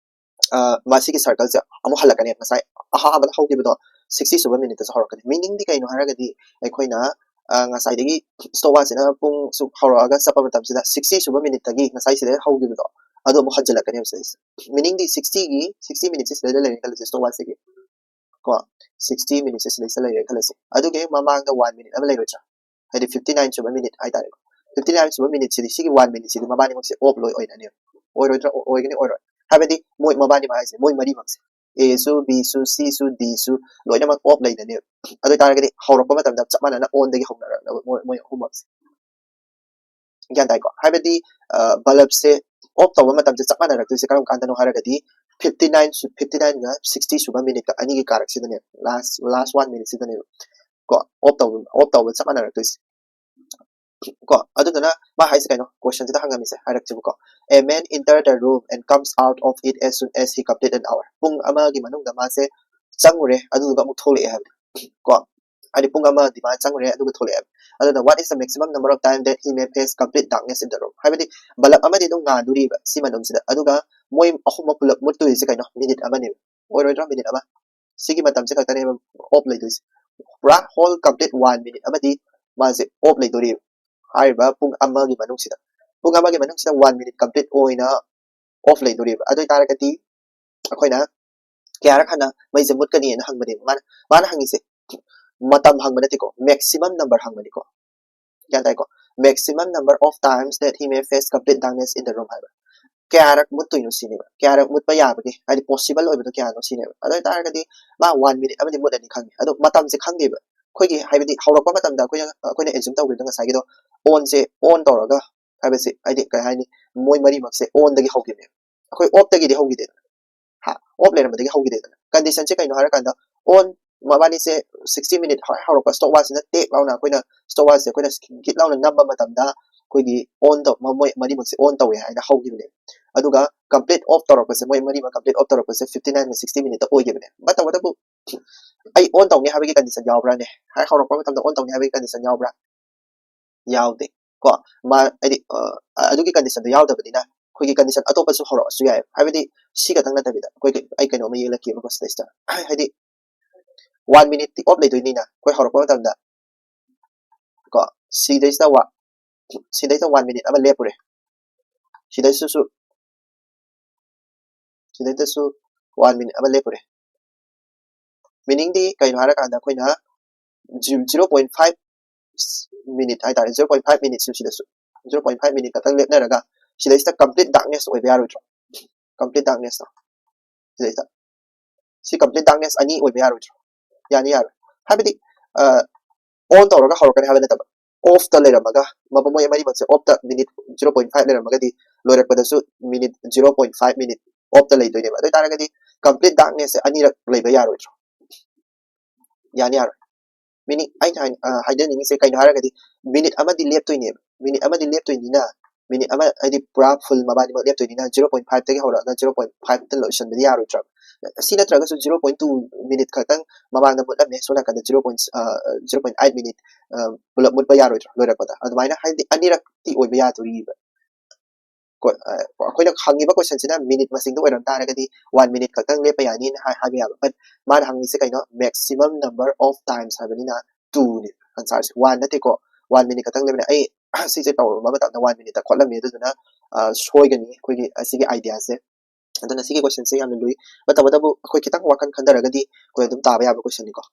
ꯑ, ꯃꯁꯤꯒꯤ cycle ꯁꯦ ꯑꯃꯨꯛ ꯍꯜꯂꯛꯀꯅꯤ꯫ ꯉꯁꯥꯏ ꯑꯍꯥꯟꯕꯗ ꯍꯧꯈꯤꯕꯗꯣ sixty ꯁꯨꯕ minute ꯇꯁꯨ ꯍꯧꯔꯛꯀꯅꯤ꯫ Meaning ꯗꯤ ꯀꯩꯅꯣ ꯍꯥꯏꯔꯒꯗꯤ ꯑꯩꯈꯣꯏꯅ, ꯑ, ꯉꯁꯥꯏꯗꯒꯤ stopwatch ꯁꯤꯅ ꯄꯨꯡ ꯁꯨꯛ ꯍꯧꯔꯛꯑꯒ ꯆꯠꯄ ꯃꯇꯝꯁꯤꯗ sixty ꯁꯨꯕ minute ꯇꯒꯤ ꯉꯁꯥꯏ ꯁꯤꯗ ꯍꯧꯈꯤꯕꯗꯣ ꯑꯗꯨ ꯑꯃꯨꯛ ꯍꯟꯖꯤꯜꯂꯛꯀꯅꯦꯕ ꯁꯤꯗꯩꯁꯤꯗ꯫ Meaning ꯗꯤ sixty ꯒꯤ, sixty minute ꯁꯦ ꯁꯤꯗꯩꯗ ꯂꯩꯔꯦ ꯈꯜꯂꯁꯤ stopwatch ꯁꯤꯒꯤ ꯀꯣ, sixty minute ꯁꯦ ꯁꯤꯗꯩꯁꯤꯗ ꯂꯩꯔꯦ ꯈꯜꯂꯁꯤ꯫ ꯑꯗꯨꯒꯤ ꯃꯃꯥꯡꯗ one minute ꯑꯃ ꯂꯩꯔꯣꯏꯗ꯭ꯔꯥ? ꯍꯥꯏꯗꯤ fifty nine ꯁꯨꯕ minute ꯍꯥꯏꯇꯥꯔꯦꯀꯣ꯫ Fifty nine ꯁꯨꯕ minute ꯁꯤꯗꯤ, ꯁꯤꯒꯤ one minute ꯁꯤꯗꯤ ꯃꯕꯥꯅꯤꯃꯛꯁꯦ off ꯂꯣꯏ ꯑꯣꯏꯅꯅꯦꯕ꯫ ꯑꯣꯏꯔꯣꯏꯗ꯭ꯔꯥ? ꯑꯣ-, ꯑꯣꯏꯒꯅꯤ, ꯑꯣꯏꯔꯣꯏ꯫ ꯍꯥꯏꯕꯗꯤ ꯃꯣꯏ ꯃꯕꯥꯅꯤꯃꯛ ꯍꯥꯏꯁꯦ ꯃꯣꯏ ꯃꯔꯤꯃꯛꯁꯦ, A ꯁꯨ, B ꯁꯨ, C ꯁꯨ, D ꯁꯨ ꯂꯣꯏꯅꯃꯛ off ꯂꯩꯅꯅꯦꯕ꯫ ꯑꯗꯨ ꯑꯣꯏꯇꯥꯔꯒꯗꯤ ꯍꯧꯔꯛꯄ ꯃꯇꯝꯗ ꯆꯞ ꯃꯥꯟꯅꯅ on ꯗꯒꯤ ꯍꯧꯅꯔꯛꯅꯕ ꯃꯣꯏ, ꯃꯣꯏ ꯑꯍꯨꯝꯃꯛꯁꯦ꯫ ꯒ꯭ꯌꯥꯟ ꯇꯥꯏꯀꯣ? ꯍꯥꯏꯕꯗꯤ, ꯑ, bulb ꯁꯦ off ꯇꯧꯕ ꯃꯇꯝꯁꯦ ꯆꯞ ꯃꯥꯟꯅꯔꯛꯇꯣꯏꯁꯦ ꯀꯔꯝ ꯀꯥꯟꯗꯅꯣ ꯍꯥꯏꯔꯒꯗꯤ, fifty nine ꯐꯤꯐꯇꯤ ꯅꯥꯏꯟꯒ ꯁꯤꯛꯁꯇꯤ ꯁꯨꯕ ꯃꯤꯅꯤꯠꯀ ꯑꯅꯤꯒꯤ ꯀꯥꯔꯛꯁꯤꯗꯅꯦ, ꯂꯥꯁ ꯂꯥꯁ ꯋꯥꯟ ꯃꯤꯅꯤꯠꯁꯤꯗꯅꯦꯕ ꯀꯣ, off ꯇꯧꯕ off ꯇꯧꯕ ꯆꯞ ꯃꯥꯟꯅꯔꯛꯇꯣꯏꯁꯦ ꯀꯣ꯫ ꯑꯗꯨꯗꯨꯅ ꯃꯥ ꯍꯥꯏꯁꯦ ꯀꯩꯅꯣ, ꯀꯣꯏꯁꯟꯁꯤꯗ ꯍꯪꯉꯝꯃꯤꯁꯦ, ꯍꯥꯏꯔꯛꯁꯤꯕꯀꯣ, "A man enter the room and comes out of it as soon as he complete an hour." ꯄꯨꯡ ꯑꯃꯒꯤ ꯃꯅꯨꯡꯗ ꯃꯥꯁꯦ ꯆꯪꯉꯨꯔꯦ, ꯑꯗꯨꯗꯨꯒ ꯑꯃꯨꯛ ꯊꯣꯛꯂꯛꯑꯦ ꯍꯥꯏꯕꯅꯤ ꯀꯣ꯫ ꯍꯥꯏꯗꯤ ꯄꯨꯡ ꯑꯃ ꯑꯗꯨꯃꯥꯏꯅ ꯆꯪꯉꯨꯔꯦ, ꯑꯗꯨꯒ ꯊꯣꯛꯂꯛꯑꯦ ꯍꯥꯏꯕꯅꯤ꯫ ꯑꯗꯨꯅ, "What is the maximum number of time that he may face complete darkness in the room?" ꯍꯥꯏꯕꯗꯤ ꯕꯂꯞ ꯑꯃꯗꯤ ꯑꯗꯨꯝ ꯉꯥꯟꯗꯣꯔꯤꯕ ꯁꯤ ꯃꯅꯨꯡꯁꯤꯗ, ꯑꯗꯨꯒ ꯃꯣꯏ ꯑꯍꯨꯝꯃꯛ ꯄꯨꯂꯞ ꯃꯨꯠꯇꯣꯏꯁꯦ ꯀꯩꯅꯣ, ꯃꯤꯅꯤꯠ ꯑꯃꯅꯦꯕ, ꯑꯣꯏꯔꯣꯏꯗ꯭ꯔꯥ? ꯃꯤꯅꯤꯠ ꯑꯃ, ꯁꯤꯒꯤ ꯃꯇꯝꯁꯦ ꯈꯛꯇꯅꯦꯕ off ꯂꯩꯗꯣꯏꯁꯦ꯫ ꯄꯨꯔꯥ whole complete one minute ꯑꯃꯗꯤ ꯃꯥꯁꯦ off ꯂꯩꯗꯣꯔꯤꯕ, ꯍꯥꯏꯔꯤꯕ ꯄꯨꯡ ꯑꯃꯒꯤ ꯃꯅꯨꯡꯁꯤꯗ꯫ ꯄꯨꯡ ꯑꯃꯒꯤ ꯃꯅꯨꯡꯁꯤꯗ one minute complete ꯑꯣꯏꯅ off ꯂꯩꯗꯣꯔꯤꯕ꯫ ꯑꯗꯨ ꯑꯣꯏꯇꯥꯔꯒꯗꯤ ꯑꯩꯈꯣꯏꯅ ꯀꯌꯥꯔꯛ ꯍꯟꯅ ꯃꯩꯁꯦ ꯃꯨꯠꯀꯅꯤꯅ ꯍꯪꯕꯅꯦꯕ ꯃꯥꯅ꯫ ꯃꯥꯅ ꯍꯪꯉꯤꯁꯦ ꯃꯇꯝ ꯍꯪꯕ ꯅꯠꯇꯦꯀꯣ, maximum number ꯍꯪꯕꯅꯤꯀꯣ꯫ ꯒ꯭ꯌꯥꯟ ꯇꯥꯏꯀꯣ? "Maximum number of times that he may face complete darkness in the room" ꯍꯥꯏꯕ꯫ ꯀꯌꯥꯔꯛ ꯃꯨꯠꯇꯣꯏꯅꯣ ꯁꯤꯅꯦꯕ, ꯀꯌꯥꯔꯛ ꯃꯨꯠꯄ ꯌꯥꯕꯒꯦ, ꯍꯥꯏꯗꯤ possible ꯑꯣꯏꯕꯗꯣ ꯀꯌꯥꯅꯣ ꯁꯤꯅꯦꯕ꯫ ꯑꯗꯨ ꯑꯣꯏꯇꯥꯔꯒꯗꯤ ꯃꯥ one minute ꯑꯃꯗꯤ ꯃꯨꯠꯂꯅꯤ ꯈꯪꯉꯦ, ꯑꯗꯣ ꯃꯇꯝꯁꯦ ꯈꯪꯗꯦꯕ꯫ ꯑꯩꯈꯣꯏꯒꯤ ꯍꯥꯏꯕꯗꯤ ꯍꯧꯔꯛꯄ ꯃꯇꯝꯗ ꯑꯩꯈꯣꯏꯅ ꯑꯩꯈꯣꯏꯅ assume ꯇꯧꯈꯤꯕꯗꯣ ꯉꯁꯥꯏꯒꯤꯗꯣ, on ꯁꯦ on ꯇꯧꯔꯒ ꯍꯥꯏꯕꯁꯦ, ꯍꯥꯏꯗꯤ ꯀꯩ ꯍꯥꯏꯅꯤ, ꯃꯣꯏ ꯃꯔꯤꯃꯛꯁꯦ on ꯗꯒꯤ ꯍꯧꯈꯤꯕꯅꯦꯕ, ꯑꯩꯈꯣꯏ off ꯇꯒꯤꯗꯤ ꯍꯧꯈꯤꯗꯦꯗꯅ꯫ ꯍꯥ, off ꯂꯩꯔꯝꯕꯗꯒꯤ ꯍꯧꯈꯤꯗꯦꯗꯅ꯫ Condition ꯁꯦ ꯀꯩꯅꯣ ꯍꯥꯏꯔꯀꯥꯟꯗ, on ꯃꯕꯥꯅꯤꯁꯦ sixty minute ꯍꯦꯛ ꯍꯧꯔꯛꯄ stopwatch ꯁꯤꯅ ꯇꯦꯛ ꯂꯥꯎꯅ ꯑꯩꯈꯣꯏꯅ stopwatch ꯁꯦ ꯑꯩꯈꯣꯏꯅ ꯒꯤꯠ ꯂꯥꯎꯅ ꯅꯝꯕ ꯃꯇꯝꯗ ꯑꯩꯈꯣꯏꯒꯤ on ꯇꯧ ꯃ- ꯃꯣꯏ ꯃꯔꯤꯃꯛꯁꯦ on ꯇꯧꯋꯦ ꯍꯥꯏꯅ ꯍꯧꯈꯤꯕꯅꯦ꯫ ꯑꯗꯨꯒ complete off ꯇꯧꯔꯛꯄꯁꯦ, ꯃꯣꯏ ꯃꯔꯤꯃꯛ complete off ꯇꯧꯔꯛꯄꯁꯦ fifty nine ꯒ sixty minute ꯇ ꯑꯣꯏꯈꯤꯕꯅꯦ꯫ ꯃꯇꯧꯕꯇꯕꯨ ꯑꯩ on ꯇꯧꯅꯤ ꯍꯥꯏꯕꯒꯤ condition ꯌꯥꯎꯕ꯭ꯔꯥꯅꯦ? ꯍꯦꯛ ꯍꯧꯔꯛꯄ ꯃꯇꯝꯗ on ꯇꯧꯅꯤ ꯍꯥꯏꯕꯒꯤ condition ꯌꯥꯎꯕ꯭ꯔꯥ? ꯌꯥꯎꯗꯦ ꯀꯣ꯫ ꯃꯥ ꯍꯥꯏꯗꯤ ꯑ, ꯑꯗꯨꯒꯤ condition ꯗꯣ ꯌꯥꯎꯗꯕꯅꯤꯅ ꯑꯩꯈꯣꯏꯒꯤ condition ꯑꯇꯣꯞꯄꯁꯨ ꯍꯧꯔꯛꯑꯁꯨ ꯌꯥꯏ꯫ ꯍꯥꯏꯕꯗꯤ ꯁꯤ ꯈꯛꯇꯪ ꯅꯠꯇꯕꯤꯗ ꯑꯩꯈꯣꯏꯒꯤ, ꯑꯩ ꯀꯩꯅꯣꯝꯃ ꯌꯦꯛꯂꯛꯀꯦꯕꯀꯣ ꯁꯤꯗꯩꯁꯤꯗ꯫ ꯍꯥꯏꯗꯤ one minute ꯇꯤ off ꯂꯩꯗꯣꯏꯅꯤꯅ ꯑꯩꯈꯣꯏ ꯍꯧꯔꯛꯄ ꯃꯇꯝꯗ ꯀꯣ, ꯁꯤꯗꯩꯁꯤꯗ ꯋꯥ ꯁꯤꯗꯩꯁꯤꯗ one minute ꯑꯃ ꯂꯦꯞꯄꯨꯔꯦ, ꯁꯤꯗꯩꯁꯤꯗꯁꯨ ꯁꯤꯗꯩꯗꯁꯨ one minute ꯑꯃ ꯂꯦꯞꯄꯨꯔꯦ꯫ Meaning ꯗꯤ ꯀꯩꯅꯣ ꯍꯥꯏꯔꯀꯥꯟꯗ ꯑꯩꯈꯣꯏꯅ zero point five minute ꯍꯥꯏꯇꯥꯔꯦ, zero point five minute ꯁꯨ ꯁꯤꯗꯁꯨ zero point five minute ꯈꯛꯇꯪ ꯂꯦꯞꯅꯔꯒ ꯁꯤꯗꯩꯁꯤꯗ complete darkness ꯑꯣꯏꯕ ꯌꯥꯔꯣꯏꯗ꯭ꯔꯣ? Complete darkness ꯇꯣ ꯁꯤꯗꯩꯁꯤꯗ ꯁꯤ complete darkness ꯑꯅꯤ ꯑꯣꯏꯕ ꯌꯥꯔꯣꯏꯗ꯭ꯔꯣ? ꯌꯥꯅꯤ, ꯌꯥꯔꯣꯏ꯫ ꯍꯥꯏꯕꯗꯤ on ꯇꯧꯔꯒ ꯍꯧꯔꯛꯀꯅꯤ ꯍꯥꯏꯕ ꯅꯠꯇꯕ, ꯑꯣꯐꯇ ꯂꯩꯔꯝꯃꯒ, ꯃꯕ ꯃꯣꯏ ꯃꯔꯤꯃꯛꯁꯦ ꯑꯣꯐꯇ ꯃꯤꯅꯤꯠ ꯖꯤꯔꯣ ꯄꯣꯏꯟ ꯐꯥꯏꯚ ꯂꯩꯔꯝꯃꯒꯗꯤ, ꯂꯣꯏꯔꯛꯄꯗꯁꯨ minute zero point five minute ꯑꯣꯐꯇ ꯂꯩꯗꯣꯏꯅꯦꯕ꯫ ꯑꯗꯨ ꯑꯣꯏꯇꯥꯔꯒꯗꯤ complete darkness ꯁꯦ ꯑꯅꯤꯔꯛ ꯂꯩꯕ ꯌꯥꯔꯣꯏꯗ꯭ꯔꯣ? ꯌꯥꯅꯤ, ꯌꯥꯔꯣꯏ꯫ ꯃꯤꯅꯤꯠ ꯑꯩꯅ ꯍꯥꯏ-, ꯑ, ꯍꯥꯏꯖꯅꯤꯡꯉꯤꯁꯦ ꯀꯩꯅꯣ ꯍꯥꯏꯔꯒꯗꯤ, ꯃꯤꯅꯤꯠ ꯑꯃꯗꯤ ꯂꯦꯞꯇꯣꯏꯅꯦꯕ꯫ ꯃꯤꯅꯤꯠ ꯑꯃꯗꯤ ꯂꯦꯞꯇꯣꯏꯅꯤꯅ, ꯃꯤꯅꯤꯠ ꯑꯃ, ꯍꯥꯏꯗꯤ ꯄꯨꯔꯥ ꯐꯨꯜ ꯃꯕꯥꯅꯤꯃꯛ ꯂꯦꯞꯇꯣꯏꯅꯤꯅ, ꯖꯤꯔꯣ ꯄꯣꯏꯟ ꯐꯥꯏꯚꯇꯒꯤ ꯍꯧꯔꯛꯑꯒ ꯖꯤꯔꯣ ꯄꯣꯏꯟ ꯐꯥꯏꯚꯇ ꯂꯣꯏꯁꯤꯟꯕꯗꯤ ꯌꯥꯔꯣꯏꯗ꯭ꯔꯕ? ꯁꯤ ꯅꯠꯇ꯭ꯔꯒꯁꯨ ꯖꯤꯔꯣ ꯄꯣꯏꯟ ꯇꯨ ꯃꯤꯅꯤꯠ ꯈꯛꯇꯪ ꯃꯃꯥꯡꯗ ꯃꯨꯠꯂꯝꯃꯦ, ꯁꯣꯝ ꯅꯥꯀꯟꯗ ꯖꯤꯔꯣ ꯄꯣꯏꯟ, ꯑ, ꯖꯤꯔꯣ ꯄꯣꯏꯟ ꯑꯩꯠ ꯃꯤꯅꯤꯠ, ꯑ, ꯄꯨꯂꯞ ꯃꯨꯠꯄ ꯌꯥꯔꯣꯏꯗ꯭ꯔꯣ ꯂꯣꯏꯔꯛꯄꯗ? ꯑꯗꯨꯃꯥꯏꯅ ꯍꯥꯏꯗꯤ ꯑꯅꯤꯔꯛꯇꯤ ꯑꯣꯏꯕ ꯌꯥꯗꯣꯔꯤꯕ꯫ ꯀꯣ-, ꯑ, ꯑꯩꯈꯣꯏꯅ ꯍꯪꯉꯤꯕ question ꯁꯤꯅ ꯃꯤꯅꯤꯠ ꯃꯁꯤꯡꯗ ꯑꯣꯏꯔꯝ ꯇꯥꯔꯒꯗꯤ one minute ꯈꯛꯇꯪ ꯂꯦꯞꯄ ꯌꯥꯅꯤꯅ ꯍꯥꯏ-, ꯍꯥꯏꯕ ꯌꯥꯕ꯫ But ꯃꯥꯅ ꯍꯪꯉꯤꯁꯦ ꯀꯩꯅꯣ? Maximum number of times ꯍꯥꯏꯕꯅꯤꯅ two ꯅꯤ answer ꯁꯦ, one ꯅꯠꯇꯦꯀꯣ꯫ One minute ꯈꯛꯇꯪ ꯂꯦꯞꯄꯅꯦ꯫ ꯑꯩ ꯁꯤꯁꯦ ꯇꯧꯔꯨꯕ ꯃꯇꯝꯗ one minute ꯇ ꯈꯣꯠꯂꯝꯃꯦ, ꯑꯗꯨꯗꯨꯅ, ꯑ, ꯁꯣꯏꯒꯅꯤ ꯑꯩꯈꯣꯏꯒꯤ ꯑꯁꯤꯒꯤ idea ꯁꯦ꯫ ꯑꯗꯨꯅ ꯁꯤꯒꯤ question ꯁꯦ ꯌꯥꯝꯅ ꯂꯨꯏ꯫ But ꯇꯧꯕꯇꯕꯨ ꯑꯩꯈꯣꯏ ꯈꯤꯇꯪ ꯋꯥꯈꯜ ꯈꯟꯊꯔꯒꯗꯤ ꯑꯩꯈꯣꯏ ꯑꯗꯨꯝ ꯇꯥꯕ ꯌꯥꯕ question ꯅꯤꯀꯣ꯫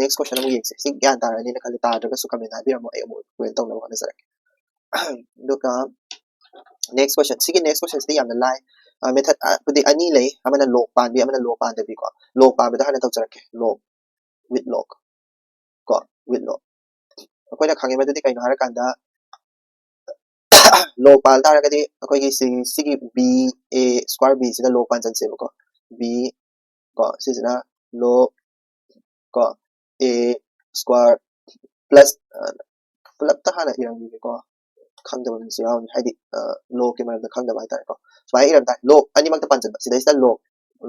Next question ꯑꯃꯨꯛ ꯌꯦꯡꯁꯦ꯫ ꯁꯤ ꯒ꯭ꯌꯥꯟ ꯇꯥꯔꯅꯤꯅ ꯈꯜꯂꯦ꯫ ꯇꯥꯗ꯭ꯔꯒꯁꯨ comment ꯍꯥꯏꯕꯤꯔꯝꯃꯣ, ꯑꯩ ꯑꯃꯨꯛ explain ꯇꯧꯅꯕ ꯍꯣꯠꯅꯖꯔꯛꯀꯦ꯫ ꯑꯗꯨꯒ next question, ꯁꯤꯒꯤ next question ꯁꯤꯗꯤ ꯌꯥꯝꯅ ꯂꯥꯏ꯫ ꯑ, method, ꯑ, ꯍꯥꯏꯗꯤ ꯑꯅꯤ ꯂꯩ, ꯑꯃꯅ log ꯄꯥꯟꯕꯤ, ꯑꯃꯅ log ꯄꯥꯟꯗꯕꯤꯀꯣ꯫ Log ꯄꯥꯟꯕꯗ ꯍꯥꯟꯅ ꯇꯧꯖꯔꯛꯀꯦ, log, with log ꯀꯣ, with log꯫ ꯑꯩꯈꯣꯏꯅ ꯈꯪꯉꯦ ꯃꯗꯨꯗꯤ ꯀꯩꯅꯣ ꯍꯥꯏꯔꯀꯥꯟꯗ, log ꯄꯥꯟ ꯇꯥꯔꯒꯗꯤ ꯑꯩꯈꯣꯏꯒꯤ ꯁꯤ, ꯁꯤꯒꯤ B A square B ꯁꯤꯗ log ꯄꯥꯟꯁꯤꯟꯁꯦꯕꯀꯣ꯫ B ꯀꯣ, ꯁꯤꯁꯤꯅ log ꯀꯣ, A square plus, ꯑ, ꯄꯨꯂꯞꯇ ꯍꯥꯟꯅ ꯏꯔꯝꯈꯤꯒꯦꯀꯣ, ꯈꯪꯗꯕ ꯃꯤꯁꯨ ꯌꯥꯎꯔꯝꯅꯤ, ꯍꯥꯏꯗꯤ, ꯑ, log ꯀꯤ ꯃꯔꯝꯗ ꯈꯪꯗꯕ ꯍꯥꯏꯇꯥꯔꯦꯀꯣ꯫ ꯁꯨꯃꯥꯏꯅ ꯏꯔꯝ ꯇꯥꯔꯦ, log ꯑꯅꯤꯃꯛꯇ ꯄꯥꯟꯁꯤꯟꯕ, ꯁꯤꯗꯩꯁꯤꯗ log,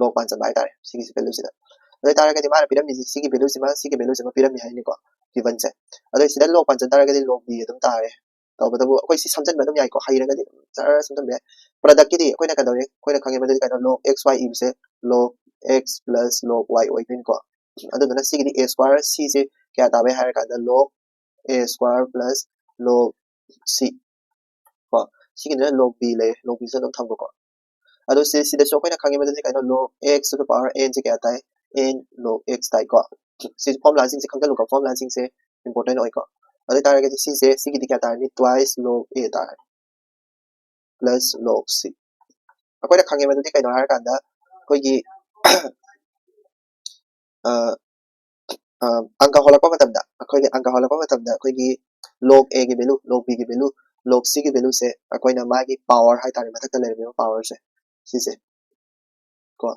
log ꯄꯥꯟꯁꯤꯟꯕ ꯍꯥꯏꯇꯥꯔꯦ, ꯁꯤꯒꯤ value ꯁꯤꯗ꯫ ꯑꯗꯨ ꯑꯣꯏꯇꯥꯔꯒꯗꯤ ꯃꯥꯅ ꯄꯤꯔꯝꯃꯤꯁꯦ ꯁꯤꯒꯤ value ꯁꯤꯃ, ꯁꯤꯒꯤ value ꯁꯤꯃ ꯄꯤꯔꯝꯃꯤ ꯍꯥꯏꯅꯤꯀꯣ, given ꯁꯦ꯫ ꯑꯗꯣ ꯁꯤꯗ log ꯄꯥꯟꯁꯤꯟ ꯇꯥꯔꯒꯗꯤ log B ꯑꯗꯨꯝ ꯇꯥꯔꯦ꯫ ꯇꯧꯕꯇꯕꯨ ꯑꯩꯈꯣꯏ ꯁꯤ ꯁꯝꯖꯟꯕ ꯑꯗꯨꯝ ꯌꯥꯏꯀꯣ, ꯍꯩꯔꯒꯗꯤ ꯖꯔ ꯁꯝꯖꯟꯕ ꯌꯥꯏ꯫ Product ꯀꯤꯗꯤ ꯑꯩꯈꯣꯏꯅ ꯀꯩꯗꯧꯔꯦ? ꯑꯩꯈꯣꯏꯅ ꯈꯪꯉꯦ ꯃꯗꯨꯗꯤ ꯀꯩꯅꯣ? Log X Y ꯏꯕꯁꯦ log X plus log Y ꯑꯣꯏꯗꯣꯏꯅꯤꯀꯣ꯫ ꯑꯗꯨꯗꯨꯅ ꯁꯤꯒꯤꯗꯤ A square, ꯁꯤꯁꯦ ꯀꯌꯥ ꯇꯥꯕ ꯌꯥꯏ ꯍꯥꯏꯔ ꯀꯥꯟꯗ log A square plus log C ꯀꯣ, ꯁꯤꯒꯤꯗꯨꯅ log B ꯂꯩꯔꯦ, log B ꯁꯨ ꯑꯗꯨꯝ ꯊꯝꯈ꯭ꯔꯣꯀꯣ꯫ ꯑꯗꯣ ꯁꯤ, ꯁꯤꯗꯁꯨ ꯑꯩꯈꯣꯏꯅ ꯈꯪꯉꯦ ꯃꯗꯨꯗꯤ ꯀꯩꯅꯣ? Log X to the power N ꯁꯦ ꯀꯌꯥ ꯇꯥꯏ? N log X ꯇꯥꯏꯀꯣ꯫ ꯁꯤ formula ꯁꯤꯡꯁꯦ ꯈꯪꯖꯤꯜꯂꯨꯀꯣ, formula ꯁꯤꯡꯁꯦ important ꯑꯣꯏꯀꯣ꯫ ꯑꯗꯨ ꯑꯣꯏꯇꯥꯔꯒꯗꯤ ꯁꯤꯁꯦ, ꯁꯤꯒꯤꯗꯤ ꯀꯌꯥ ꯇꯥꯔꯅꯤ? Twice log A ꯇꯥꯔꯅꯤ, plus log C꯫ ꯑꯩꯈꯣꯏꯅ ꯈꯪꯉꯦ ꯃꯗꯨꯗꯤ ꯀꯩꯅꯣ ꯍꯥꯏꯔꯀꯥꯟꯗ, ꯑꯩꯈꯣꯏꯒꯤ, ꯑ, ꯑ, ꯑꯪꯀ ꯍꯣꯜꯂꯛꯄ ꯃꯇꯝꯗ, ꯑꯩꯈꯣꯏꯒꯤ ꯑꯪꯀ ꯍꯣꯜꯂꯛꯄ ꯃꯇꯝꯗ ꯑꯩꯈꯣꯏꯒꯤ Log A ꯒꯤ value, log B ꯒꯤ value, log C ꯒꯤ value ꯁꯦ ꯑꯩꯈꯣꯏꯅ ꯃꯥꯒꯤ power ꯍꯥꯏꯇꯥꯔꯦ, ꯃꯊꯛꯇ ꯂꯩꯔꯝꯃꯤꯕ power ꯁꯦ, ꯁꯤꯁꯦ ꯀꯣ,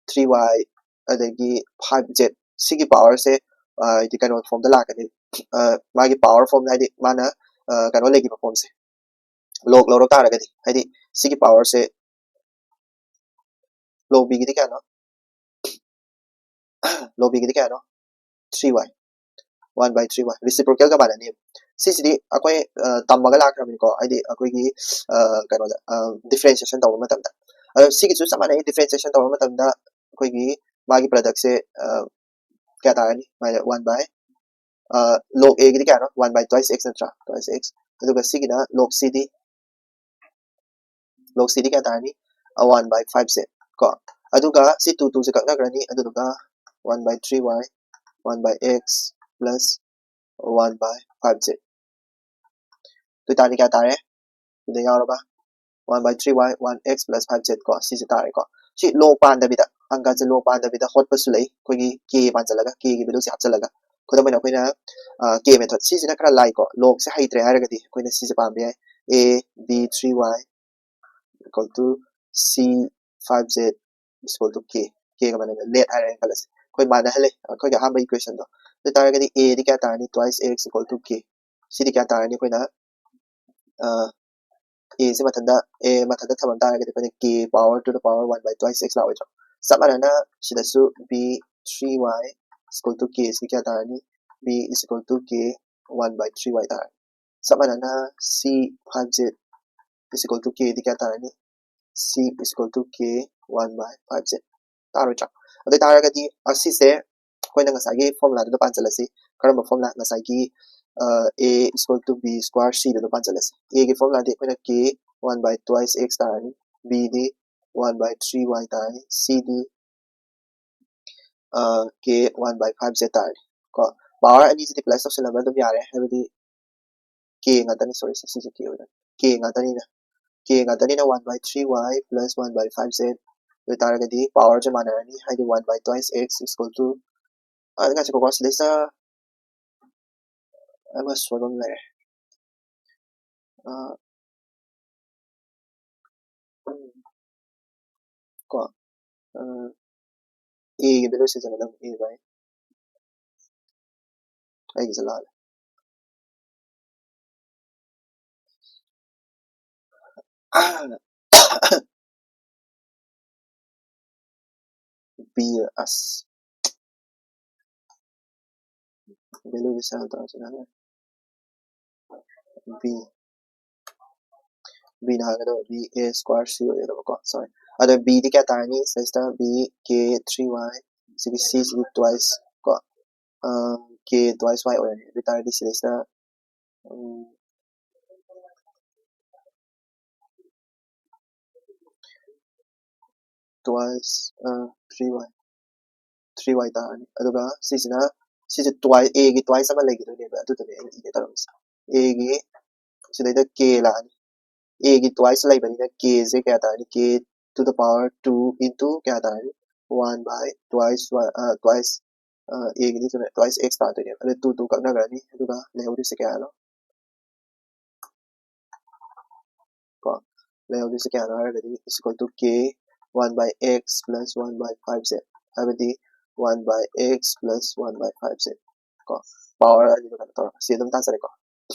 three y ꯑꯗꯒꯤ five z, ꯁꯤꯒꯤ power ꯁꯦ ꯍꯥꯏꯗꯤ ꯀꯩꯅꯣ form ꯗ ꯂꯥꯛꯀꯅꯤ, ꯃꯥꯒꯤ power form ꯗ, ꯍꯥꯏꯗꯤ ꯃꯥꯅ ꯀꯩꯅꯣ ꯂꯩꯈꯤꯕ form ꯁꯦ, log ꯂꯧꯔꯛ ꯇꯥꯔꯒꯗꯤ, ꯍꯥꯏꯗꯤ ꯁꯤꯒꯤ power ꯁꯦ log B ꯒꯤꯗꯤ ꯀꯌꯥꯅꯣ? Log B ꯒꯤꯗꯤ ꯀꯌꯥꯅꯣ? Three y, one by three y, reciprocal ꯒ ꯃꯥꯟꯅꯅꯦꯕ꯫ ꯁꯤꯁꯤꯗꯤ ꯑꯩꯈꯣꯏ ꯇꯝꯃꯒ ꯂꯥꯛꯈ꯭ꯔꯕꯅꯤꯀꯣ, ꯍꯥꯏꯗꯤ ꯑꯩꯈꯣꯏꯒꯤ ꯀꯩꯅꯣꯗ, differentiation ꯇꯧꯕ ꯃꯇꯝꯗ꯫ ꯑꯗꯣ ꯁꯤꯒꯤꯁꯨ ꯆꯞ ꯃꯥꯟꯅꯩ, differentiation ꯇꯧꯕ ꯃꯇꯝꯗ ꯑꯩꯈꯣꯏꯒꯤ ꯃꯥꯒꯤ product ꯁꯦ ꯀꯌꯥ ꯇꯥꯔꯅꯤ? One by, log A ꯒꯤꯗꯤ ꯀꯌꯥꯅꯣ? One by twice x ꯅꯠꯇ꯭ꯔꯥ? Twice x꯫ ꯑꯗꯨꯒ ꯁꯤꯒꯤꯅ log C ꯗꯤ, log C ꯗꯤ ꯀꯌꯥ ꯇꯥꯔꯅꯤ? One by five z ꯀꯣ꯫ ꯑꯗꯨꯒ ꯁꯤ two two ꯁꯦ ꯀꯛꯅꯈ꯭ꯔꯅꯤ, ꯑꯗꯨꯗꯨꯒ one by three y, one by x plus one by five z꯫ ꯑꯗꯨ ꯑꯣꯏꯇꯥꯔꯗꯤ ꯀꯌꯥ ꯇꯥꯔꯦ? ꯁꯤꯗ ꯌꯥꯎꯔꯕ one by three y, one x plus five z ꯀꯣ, ꯁꯤꯁꯦ ꯇꯥꯔꯦꯀꯣ꯫ ꯁꯤ log ꯄꯥꯟꯗꯕꯤꯗ, ꯑꯪꯀꯁꯦ log ꯄꯥꯟꯗꯕꯤꯗ ꯍꯣꯠꯄꯁꯨ ꯂꯩ, ꯑꯩꯈꯣꯏꯒꯤ k ꯄꯥꯟꯁꯤꯜꯂꯒ, k ꯒꯤ value ꯁꯦ ꯍꯥꯞꯆꯤꯜꯂꯒ꯫ ꯈꯨꯗꯝ ꯑꯣꯏꯅ ꯑꯩꯈꯣꯏꯅ k method, ꯁꯤꯁꯤꯅ ꯈꯔ ꯂꯥꯏꯀꯣ, log ꯁꯦ ꯍꯩꯇ꯭ꯔꯦ ꯍꯥꯏꯔꯒꯗꯤ ꯑꯩꯈꯣꯏꯅ ꯁꯤꯁꯦ ꯄꯥꯟꯕ ꯌꯥꯏ, a b three y equal to c five z is equal to k, k ꯒ ꯃꯥꯟꯅꯅ let ꯍꯥꯏꯔꯦꯅ ꯈꯜꯂꯁꯤ꯫ ꯑꯩꯈꯣꯏ ꯃꯥꯟꯅꯍꯜꯂꯦ ꯑꯩꯈꯣꯏꯒꯤ ꯑꯍꯥꯟꯕ equation ꯗꯣ꯫ ꯑꯗꯨ ꯑꯣꯏꯇꯥꯔꯒꯗꯤ a ꯗꯤ ꯀꯌꯥ ꯇꯥꯔꯅꯤ? Twice x equal to k꯫ ꯁꯤꯗꯤ ꯀꯌꯥ ꯇꯥꯔꯅꯤ? ꯑꯩꯈꯣꯏꯅ a ꯁꯤ ꯃꯊꯟꯇ, a ꯃꯊꯟꯇ ꯊꯝꯃꯝ ꯇꯥꯔꯒꯗꯤ ꯑꯩꯈꯣꯏꯅ k power to the power one by twice x ꯂꯥꯛꯑꯣꯏꯗ꯭ꯔꯣ? ꯆꯞ ꯃꯥꯟꯅꯅ ꯁꯤꯗꯁꯨ b three y is equal to k ꯁꯤ ꯀꯌꯥ ꯇꯥꯔꯅꯤ? B is equal to k one by three y ꯇꯥꯔꯅꯤ꯫ ꯆꯞ ꯃꯥꯟꯅꯅ c five z is equal to k ꯗꯤ ꯀꯌꯥ ꯇꯥꯔꯅꯤ? C is equal to k one by five z ꯇꯥꯔꯣꯏꯗ꯭ꯔꯥ? ꯑꯗꯨ ꯑꯣꯏꯇꯥꯔꯒꯗꯤ ꯑꯁꯤꯁꯦ ꯑꯩꯈꯣꯏꯅ ꯉꯁꯥꯏꯒꯤ formula ꯗꯨꯗ ꯄꯥꯟꯁꯤꯜꯂꯁꯤ꯫ ꯀꯔꯝꯕ formula? ꯉꯁꯥꯏꯒꯤ a is equal to b square c ꯗꯨꯗ ꯄꯥꯟꯁꯤꯜꯂꯁꯤ꯫ A ꯒꯤ formula ꯗꯤ ꯑꯩꯈꯣꯏꯅ k one by twice x ꯇꯥꯔꯅꯤ, b D one by three y ꯇꯥꯔꯅꯤ, c D k one by five z ꯇꯥꯔꯅꯤ ꯀꯣ꯫ Power ꯑꯅꯤꯁꯤꯗꯤ plus ꯇꯧꯁꯤꯜꯂꯒ ꯑꯗꯨꯝ ꯌꯥꯔꯦ, ꯍꯥꯏꯕꯗꯤ k ꯉꯥꯛꯇꯅꯤ, sorry, ꯁꯤꯁꯦ k ꯑꯣꯏꯔꯅꯤ, k ꯉꯥꯛꯇꯅꯤꯅ, k ꯉꯥꯛꯇꯅꯤꯅ one by three y plus one by five z ꯑꯗꯨ ꯑꯣꯏꯇꯥꯔꯒꯗꯤ power ꯁꯦ ꯃꯥꯟꯅꯔꯅꯤ, ꯍꯥꯏꯗꯤ one by twice x is equal to, ꯑ, ꯉꯥꯏꯈꯣꯀꯣ, ꯁꯤꯗꯩꯁꯤꯗ ꯑꯃ ꯁꯣꯏꯕ ꯑꯃ ꯂꯩꯔꯦ꯫ ꯑ, ꯎꯝ, ꯀꯣ, ꯑ, A ꯒꯤ value ꯁꯤꯖꯤꯟꯅꯒꯗꯕ, A by, ꯑꯩꯒꯤꯁꯦ ꯂꯥꯜꯂꯦ꯫ B ꯑꯁ value ꯁꯦ ꯁꯨꯃꯥꯏꯅ ꯇꯧꯔꯁꯤꯅ, B, B ꯅ ꯍꯥꯏꯒꯗꯕ B A square C ꯑꯣꯏꯒꯗꯕꯀꯣ, sorry꯫ ꯑꯗꯣ B ꯗꯤ ꯀꯌꯥ ꯇꯥꯔꯅꯤ? ꯁꯤꯗꯩꯁꯤꯗ B K three Y, ꯁꯤꯒꯤ C ꯁꯤꯒꯤ twice ꯀꯣ, ꯑ, K twice Y ꯑꯣꯏꯔꯅꯤ꯫ ꯑꯗꯨ ꯑꯣꯏꯇꯥꯔꯗꯤ ꯁꯤꯗꯩꯁꯤꯗ, ꯎꯝ, twice, ꯑ, three Y, three Y ꯇꯥꯔꯅꯤ꯫ ꯑꯗꯨꯒ ꯁꯤꯁꯤꯅ, ꯁꯤꯁꯦ twice, A ꯒꯤ twice ꯑꯃ ꯂꯩꯈꯤꯗꯣꯏꯅꯦꯕ, ꯑꯗꯨꯗꯨꯅꯦ ꯑꯩꯅ ꯏꯒꯦ ꯇꯧꯔꯝꯃꯤꯁꯦ꯫ A ꯒꯤ ꯁꯤꯗꯩꯗ K ꯂꯥꯛꯑꯅꯤ꯫ A ꯒꯤ twice ꯂꯩꯕꯅꯤꯅ K ꯁꯦ ꯀꯌꯥ ꯇꯥꯔꯅꯤ? K to the power two into ꯀꯌꯥ ꯇꯥꯔꯅꯤ? One by twice Y, ꯑ, twice, ꯑ, A ꯒꯤꯗꯤ ꯆꯨꯝꯃꯦ, twice X ꯇꯥꯗꯣꯏꯅꯦꯕ꯫ ꯑꯗꯨ two two ꯀꯛꯅꯈ꯭ꯔꯅꯤ, ꯑꯗꯨꯒ ꯂꯩꯍꯧꯗꯣꯏꯁꯦ ꯀꯌꯥꯅꯣ? ꯀꯣ, ꯂꯩꯍꯧꯗꯣꯏꯁꯦ ꯀꯌꯥꯅꯣ ꯍꯥꯏꯔꯒꯗꯤ, is equal to K one by X plus one by five Z, ꯍꯥꯏꯕꯗꯤ one by X plus one by five Z꯫ ꯀꯣ, power ꯑꯅꯤꯗꯣ ꯀꯩꯅꯣ ꯇꯧꯔꯒ ꯁꯤ ꯑꯗꯨꯝ ꯇꯥꯟꯖꯔꯦꯀꯣ꯫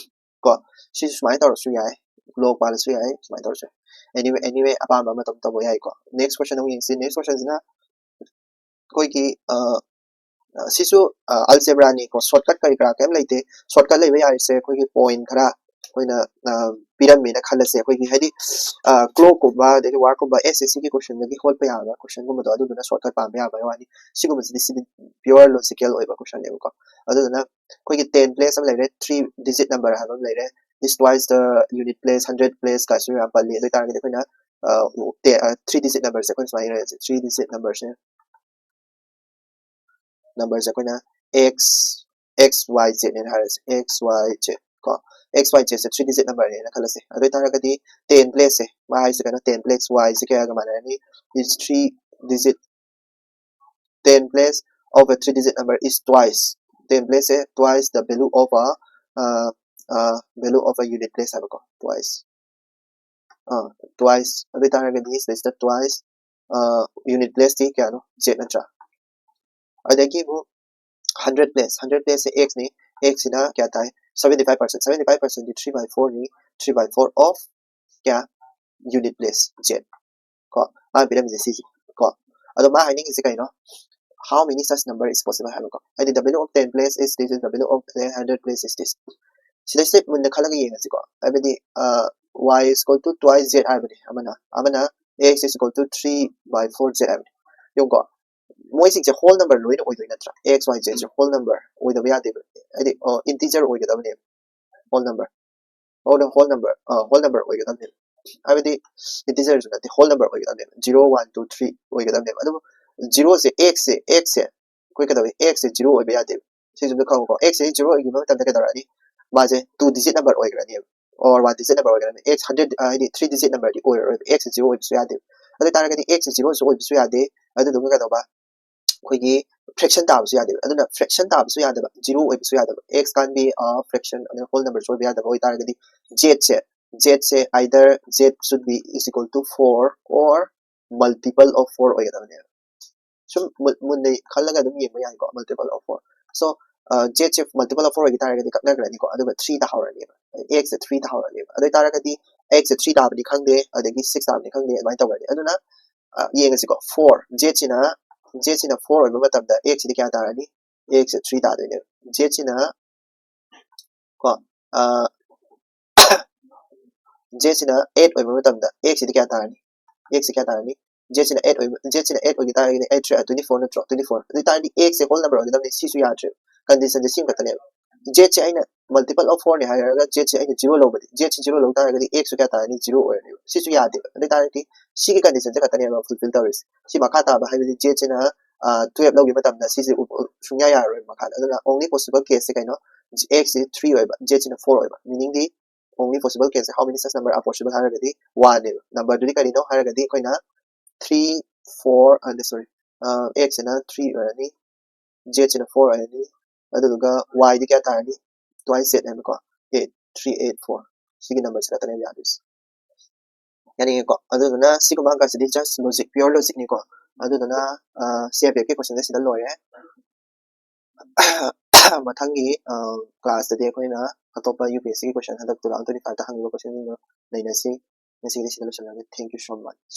ꯀꯣ, ꯁꯤꯁꯨ ꯁꯨꯃꯥꯏꯅ ꯇꯧꯔꯁꯨ ꯌꯥꯏ, ꯂꯣꯛ ꯄꯥꯜꯂꯁꯨ ꯌꯥꯏ, ꯁꯨꯃꯥꯏꯅ ꯇꯧꯔꯁꯨ ꯌꯥꯏ꯫ Anyway, anyway, ꯑꯄꯥꯝꯕ ꯑꯃ ꯑꯗꯨꯝ ꯇꯧꯕ ꯌꯥꯏꯀꯣ꯫ Next question ꯑꯃꯨꯛ ꯌꯦꯡꯁꯤ꯫ Next question ꯁꯤꯅ ꯑꯩꯈꯣꯏꯒꯤ, ꯑ, ꯑ, ꯁꯤꯁꯨ, ꯑ, algebra ꯅꯤꯀꯣ, shortcut ꯀꯔꯤ ꯀꯔꯥ ꯀꯩꯝ ꯂꯩꯇꯦ꯫ Shortcut ꯂꯩꯕ ꯌꯥꯔꯤꯁꯦ ꯑꯩꯈꯣꯏꯒꯤ point ꯈꯔ ꯑꯩꯈꯣꯏꯅ, ꯑ, ꯄꯤꯔꯝꯃꯦꯅ ꯈꯜꯂꯁꯦ꯫ ꯑꯩꯈꯣꯏꯒꯤ ꯍꯥꯏꯗꯤ, ꯑ, clock ꯀꯨꯝꯕ ꯑꯗꯒꯤ work ꯀꯨꯝꯕ S S C ꯒꯤ question ꯗꯒꯤ ꯍꯣꯠꯄ ꯌꯥꯕ question ꯒꯨꯝꯕꯗꯣ, ꯑꯗꯨꯗꯨꯅ shortcut ꯄꯥꯝꯕ ꯌꯥꯕꯒꯤ ꯋꯥꯅꯤ꯫ ꯁꯤꯒꯨꯝꯕꯁꯤꯗꯤ ꯁꯤꯗꯤ pure logical ꯑꯣꯏꯕ question ꯅꯦꯕꯀꯣ꯫ ꯑꯗꯨꯗꯨꯅ ꯑꯩꯈꯣꯏꯒꯤ ten place ꯑꯃ ꯂꯩꯔꯦ, three digit number ꯍꯥꯏꯕ ꯑꯃ ꯂꯩꯔꯦ, is twice the unit place, hundred place ꯀꯥꯏꯁꯨ ꯌꯥꯝ ꯄꯜꯂꯤ꯫ ꯑꯗꯨ ꯑꯣꯏꯇꯥꯔꯒꯗꯤ ꯑꯩꯈꯣꯏꯅ, ꯑ, ꯇꯦ-, ꯑ, three digit number ꯁꯦ ꯑꯩꯈꯣꯏꯅ ꯁꯨꯃꯥꯏꯅ ꯏꯔꯁꯦ, three digit number ꯁꯦ, number ꯁꯦ ꯑꯩꯈꯣꯏꯅ X, X Y Z ꯅꯦꯅ ꯍꯥꯏꯔꯁꯦ, X Y Z ꯀꯣ, X Y Z ꯁꯦ three digit number ꯅꯦꯅ ꯈꯜꯂꯁꯦ꯫ ꯑꯗꯨ ꯑꯣꯏꯇꯥꯔꯒꯗꯤ ten place ꯁꯦ, ꯃꯥ ꯍꯥꯏꯁꯤꯒꯅ ten place Y ꯁꯦ ꯀꯌꯥꯒ ꯃꯥꯟꯅꯔꯅꯤ? Is three digit, ten place of a three digit number is twice, ten place say twice the value of a uh, uh, value of a unit place ꯍꯥꯏꯕꯀꯣ, twice, uh, twice ꯑꯗꯨ ꯑꯣꯏꯇꯥꯔꯒꯗꯤ ꯁꯤꯗꯩꯁꯤꯗ twice, uh, unit place T ꯀꯌꯥꯅꯣ? Z ꯅꯠꯇ꯭ꯔꯥ? ꯑꯗꯒꯤ ꯑꯃꯨꯛ hundred place, hundred place ꯁꯦ x ꯅꯤ, x ꯁꯤꯅ ꯀꯌꯥ ꯇꯥꯏ? Seventy five percent, seventy five percent D three by four ꯅꯤ, three by four of ꯀꯌꯥ? Unit place Z ꯀꯣ, ꯃꯥꯅ ꯄꯤꯔꯝꯃꯤꯁꯦ ꯁꯤꯁꯦ ꯀꯣ꯫ ꯑꯗꯣ ꯃꯥ ꯍꯥꯏꯅꯤꯡꯉꯤꯁꯦ ꯀꯩꯅꯣ? How many such number is possible ꯍꯥꯏꯕꯀꯣ꯫ ꯍꯥꯏꯗꯤ the value of ten place is this, the value of ten hundred place is this꯫ ꯁꯤꯗꯩꯁꯤꯗ ꯃꯨꯟꯅ ꯈꯜꯂꯒ ꯌꯦꯡꯉꯁꯤꯀꯣ꯫ ꯍꯥꯏꯕꯗꯤ y is equal to twice z ꯍꯥꯏꯕꯅꯤ ꯑꯃꯅ, ꯑꯃꯅ x is equal to three by four z ꯍꯥꯏꯕꯅꯤ꯫ ꯌꯦꯡꯉꯨꯀꯣ, ꯃꯣꯏꯁꯤꯡꯁꯦ whole number ꯂꯣꯏꯅ ꯑꯣꯏꯗꯣꯏ ꯅꯠꯇ꯭ꯔꯥ? X, y, z ꯁꯦ whole number ꯑꯣꯏꯗꯕ ꯌꯥꯗꯦꯕ꯫ ꯍꯥꯏꯗꯤ integer ꯑꯣꯏꯒꯗꯕꯅꯦꯕ, whole number꯫ ꯑꯣ, whole number, ꯑ, whole number ꯑꯣꯏꯒꯗꯕꯅꯦꯕ꯫ ꯍꯥꯏꯕꯗꯤ integer ꯁꯨ ꯅꯠꯇꯦ, whole number ꯑꯣꯏꯒꯗꯕꯅꯦꯕ꯫ Zero, one, two, three ꯑꯣꯏꯒꯗꯕꯅꯦꯕ꯫ ꯑꯗꯨꯕꯨ zero ꯁꯦ, x ꯁꯦ, x ꯁꯦ ꯑꯩꯈꯣꯏ ꯀꯩꯗꯧꯋꯤ? X ꯁꯦ zero ꯑꯣꯏꯕ ꯌꯥꯗꯦꯕ꯫ ꯁꯤꯁꯨ ꯑꯝꯇ ꯈꯪꯉꯨꯀꯣ꯫ X ꯁꯦ zero ꯑꯣꯏꯈꯤꯕ ꯃꯇꯝꯗ ꯀꯩꯗꯧꯔꯛꯑꯅꯤ? ꯃꯥꯁꯦ two digit number ꯑꯣꯏꯈ꯭ꯔꯅꯦꯕ, or one digit number ꯑꯣꯏꯈ꯭ꯔꯅꯤ꯫ X hundred, ꯍꯥꯏꯗꯤ three digit number ꯗꯤ ꯑꯣꯏꯔꯔꯣꯏꯕ꯫ X ꯁꯦ zero ꯑꯣꯏꯕꯁꯨ ꯌꯥꯗꯦꯕ꯫ ꯑꯗꯨ ꯑꯣꯏ ꯇꯥꯔꯒꯗꯤ x ꯁꯦ zero ꯁꯨ ꯑꯣꯏꯕꯁꯨ ꯌꯥꯗꯦ꯫ ꯑꯗꯨꯗꯨꯒ ꯀꯩꯗꯧꯕ? ꯑꯩꯈꯣꯏꯒꯤ fraction ꯇꯥꯕꯁꯨ ꯌꯥꯗꯦꯕ꯫ ꯑꯗꯨꯅ fraction ꯇꯥꯕꯁꯨ ꯌꯥꯗꯕ, zero ꯑꯣꯏꯕꯁꯨ ꯌꯥꯗꯕ, x can't be a fraction, ꯑꯗꯨꯅ whole number ꯁꯨ ꯑꯣꯏꯕ ꯌꯥꯗꯕ ꯑꯣꯏꯇꯥꯔꯒꯗꯤ z say, z say either z should be is equal to four or multiple of four ꯑꯣꯏꯒꯗꯕꯅꯦꯕ꯫ ꯁꯨꯝ ꯃꯨ-, ꯃꯨꯟꯅ ꯈꯜꯂꯒ ꯑꯗꯨꯝ ꯌꯦꯡꯕ ꯌꯥꯏꯀꯣ, multiple of four꯫ So, uh, z say multiple of four ꯑꯣꯏꯈꯤ ꯇꯥꯔꯒꯗꯤ ꯀꯛꯅꯈ꯭ꯔꯅꯤꯀꯣ, ꯑꯗꯨꯒ three ꯇꯥꯍꯧꯔꯅꯦꯕ, x ꯁꯦ three ꯇꯥꯍꯧꯔꯅꯦꯕ꯫ ꯑꯗꯨ ꯑꯣꯏ ꯇꯥꯔꯒꯗꯤ x ꯁꯦ three ꯇꯥꯕꯅꯤ ꯈꯪꯗꯦ, ꯑꯗꯒꯤ six ꯇꯥꯕꯅꯤ ꯈꯪꯗꯦ, ꯑꯗꯨꯃꯥꯏꯅ ꯇꯧꯔꯅꯤ꯫ ꯑꯗꯨꯅ, uh, ꯌꯦꯡꯉꯁꯤꯀꯣ, four, z ꯁꯤꯅ, z ꯁꯤꯅ four ꯑꯣꯏꯕ ꯃꯇꯝꯗ x ꯁꯤꯗꯤ ꯀꯌꯥ ꯇꯥꯔꯅꯤ? X ꯁꯦ three ꯇꯥꯗꯣꯏꯅꯦꯕ꯫ Z ꯁꯤꯅ ꯀꯣ, ꯑ, z ꯁꯤꯅ eight ꯑꯣꯏꯕ ꯃꯇꯝꯗ x ꯁꯤꯗꯤ ꯀꯌꯥ ꯇꯥꯔꯅꯤ? X ꯁꯤ ꯀꯌꯥ ꯇꯥꯔꯅꯤ? Z ꯁꯤꯅ eight ꯑꯣꯏꯕ, z ꯁꯤꯅ eight ꯑꯣꯏꯈꯤ ꯇꯥꯔꯒꯗꯤ eight three twenty four ꯅꯠꯇ꯭ꯔꯣ? Twenty four꯫ ꯑꯗꯨ ꯑꯣꯏ ꯇꯥꯔꯗꯤ x ꯁꯦ whole number ꯑꯣꯏꯒꯗꯕꯅꯤ, ꯁꯤꯁꯨ ꯌꯥꯗ꯭ꯔꯦꯕ꯫ Condition ꯁꯦ ꯁꯤ ꯑꯃꯈꯛꯇꯅꯦꯕ꯫ Z ꯁꯦ ꯑꯩꯅ multiple of four ꯅꯤ ꯍꯥꯏꯔꯒ z ꯁꯦ ꯑꯩꯅ zero ꯂꯧꯕꯗꯤ, z ꯁꯦ zero ꯂꯧ ꯇꯥꯔꯒꯗꯤ x ꯁꯨ ꯀꯌꯥ ꯇꯥꯔꯅꯤ? Zero ꯑꯣꯏꯔꯅꯦꯕ꯫ ꯁꯤꯁꯨ ꯌꯥꯗꯦꯕ꯫ ꯑꯗꯨ ꯑꯣꯏ ꯇꯥꯔꯗꯤ ꯁꯤꯒꯤ condition ꯁꯦ ꯈꯛꯇꯅꯦꯕ fulfill ꯇꯧꯔꯤꯁꯦ꯫ ꯁꯤ ꯃꯈꯥ ꯇꯥꯕ ꯍꯥꯏꯕꯗꯤ z ꯁꯤꯅ, ꯑ, twelve ꯂꯧꯈꯤꯕ ꯃꯇꯝꯗ ꯁꯤꯁꯦ ꯎ-, ꯎ-, ꯁꯨꯡꯌꯥ ꯌꯥꯔꯔꯣꯏ ꯃꯈꯥꯗ꯫ ꯑꯗꯨꯅ only possible case ꯁꯦ ꯀꯩꯅꯣ? X ꯁꯤ three ꯑꯣꯏꯕ, z ꯁꯤꯅ four ꯑꯣꯏꯕ꯫ Meaning D only possible case say how many such number are possible ꯍꯥꯏꯔꯒꯗꯤ one ꯅꯦꯕ꯫ Number ꯗꯨꯗꯤ ꯀꯔꯤꯅꯣ ꯍꯥꯏꯔꯒꯗꯤ ꯑꯩꯈꯣꯏꯅ three, four, ꯑ, sorry, ꯑ, x ꯁꯤꯅ three ꯑꯣꯏꯔꯅꯤ, z ꯁꯤꯅ four ꯑꯣꯏꯔꯅꯤ, ꯑꯗꯨꯗꯨꯒ y ꯗꯤ ꯀꯌꯥ ꯇꯥꯔꯅꯤ? twice z ꯍꯥꯏꯕꯀꯣ, eight three eight four, ꯁꯤꯒꯤ ꯅꯝꯕꯔꯁꯤꯗ ꯈꯛꯇꯅꯦꯕ ꯌꯥꯗꯣꯏꯁꯦ꯫ ꯌꯥꯅꯤꯡꯉꯦꯀꯣ? ꯑꯗꯨꯗꯨꯅ ꯁꯤꯒꯨꯝꯕ ꯍꯪꯀꯥꯁꯤꯗꯤ just logic, pure logicꯅꯤꯀꯣ꯫ ꯑꯗꯨꯗꯨꯅ CIPFꯀꯤ questionꯁꯦ ꯁꯤꯗ ꯂꯣꯏꯔꯦ꯫ ꯃꯊꯪꯒꯤ classꯇꯗꯤ ꯑꯩꯈꯣꯏꯅ ꯑꯇꯣꯞꯄ UPSCꯒꯤ question, ꯍꯟꯗꯛ two thousand twenty fiveꯇ ꯍꯪꯉꯤꯕ questionꯁꯤꯡꯗꯣ ꯅꯩꯅꯁꯤ꯫ ꯉꯁꯤꯒꯤꯗꯤ ꯁꯤꯗ ꯂꯣꯏꯁꯤꯜꯂꯒꯦ꯫ Thank you so much.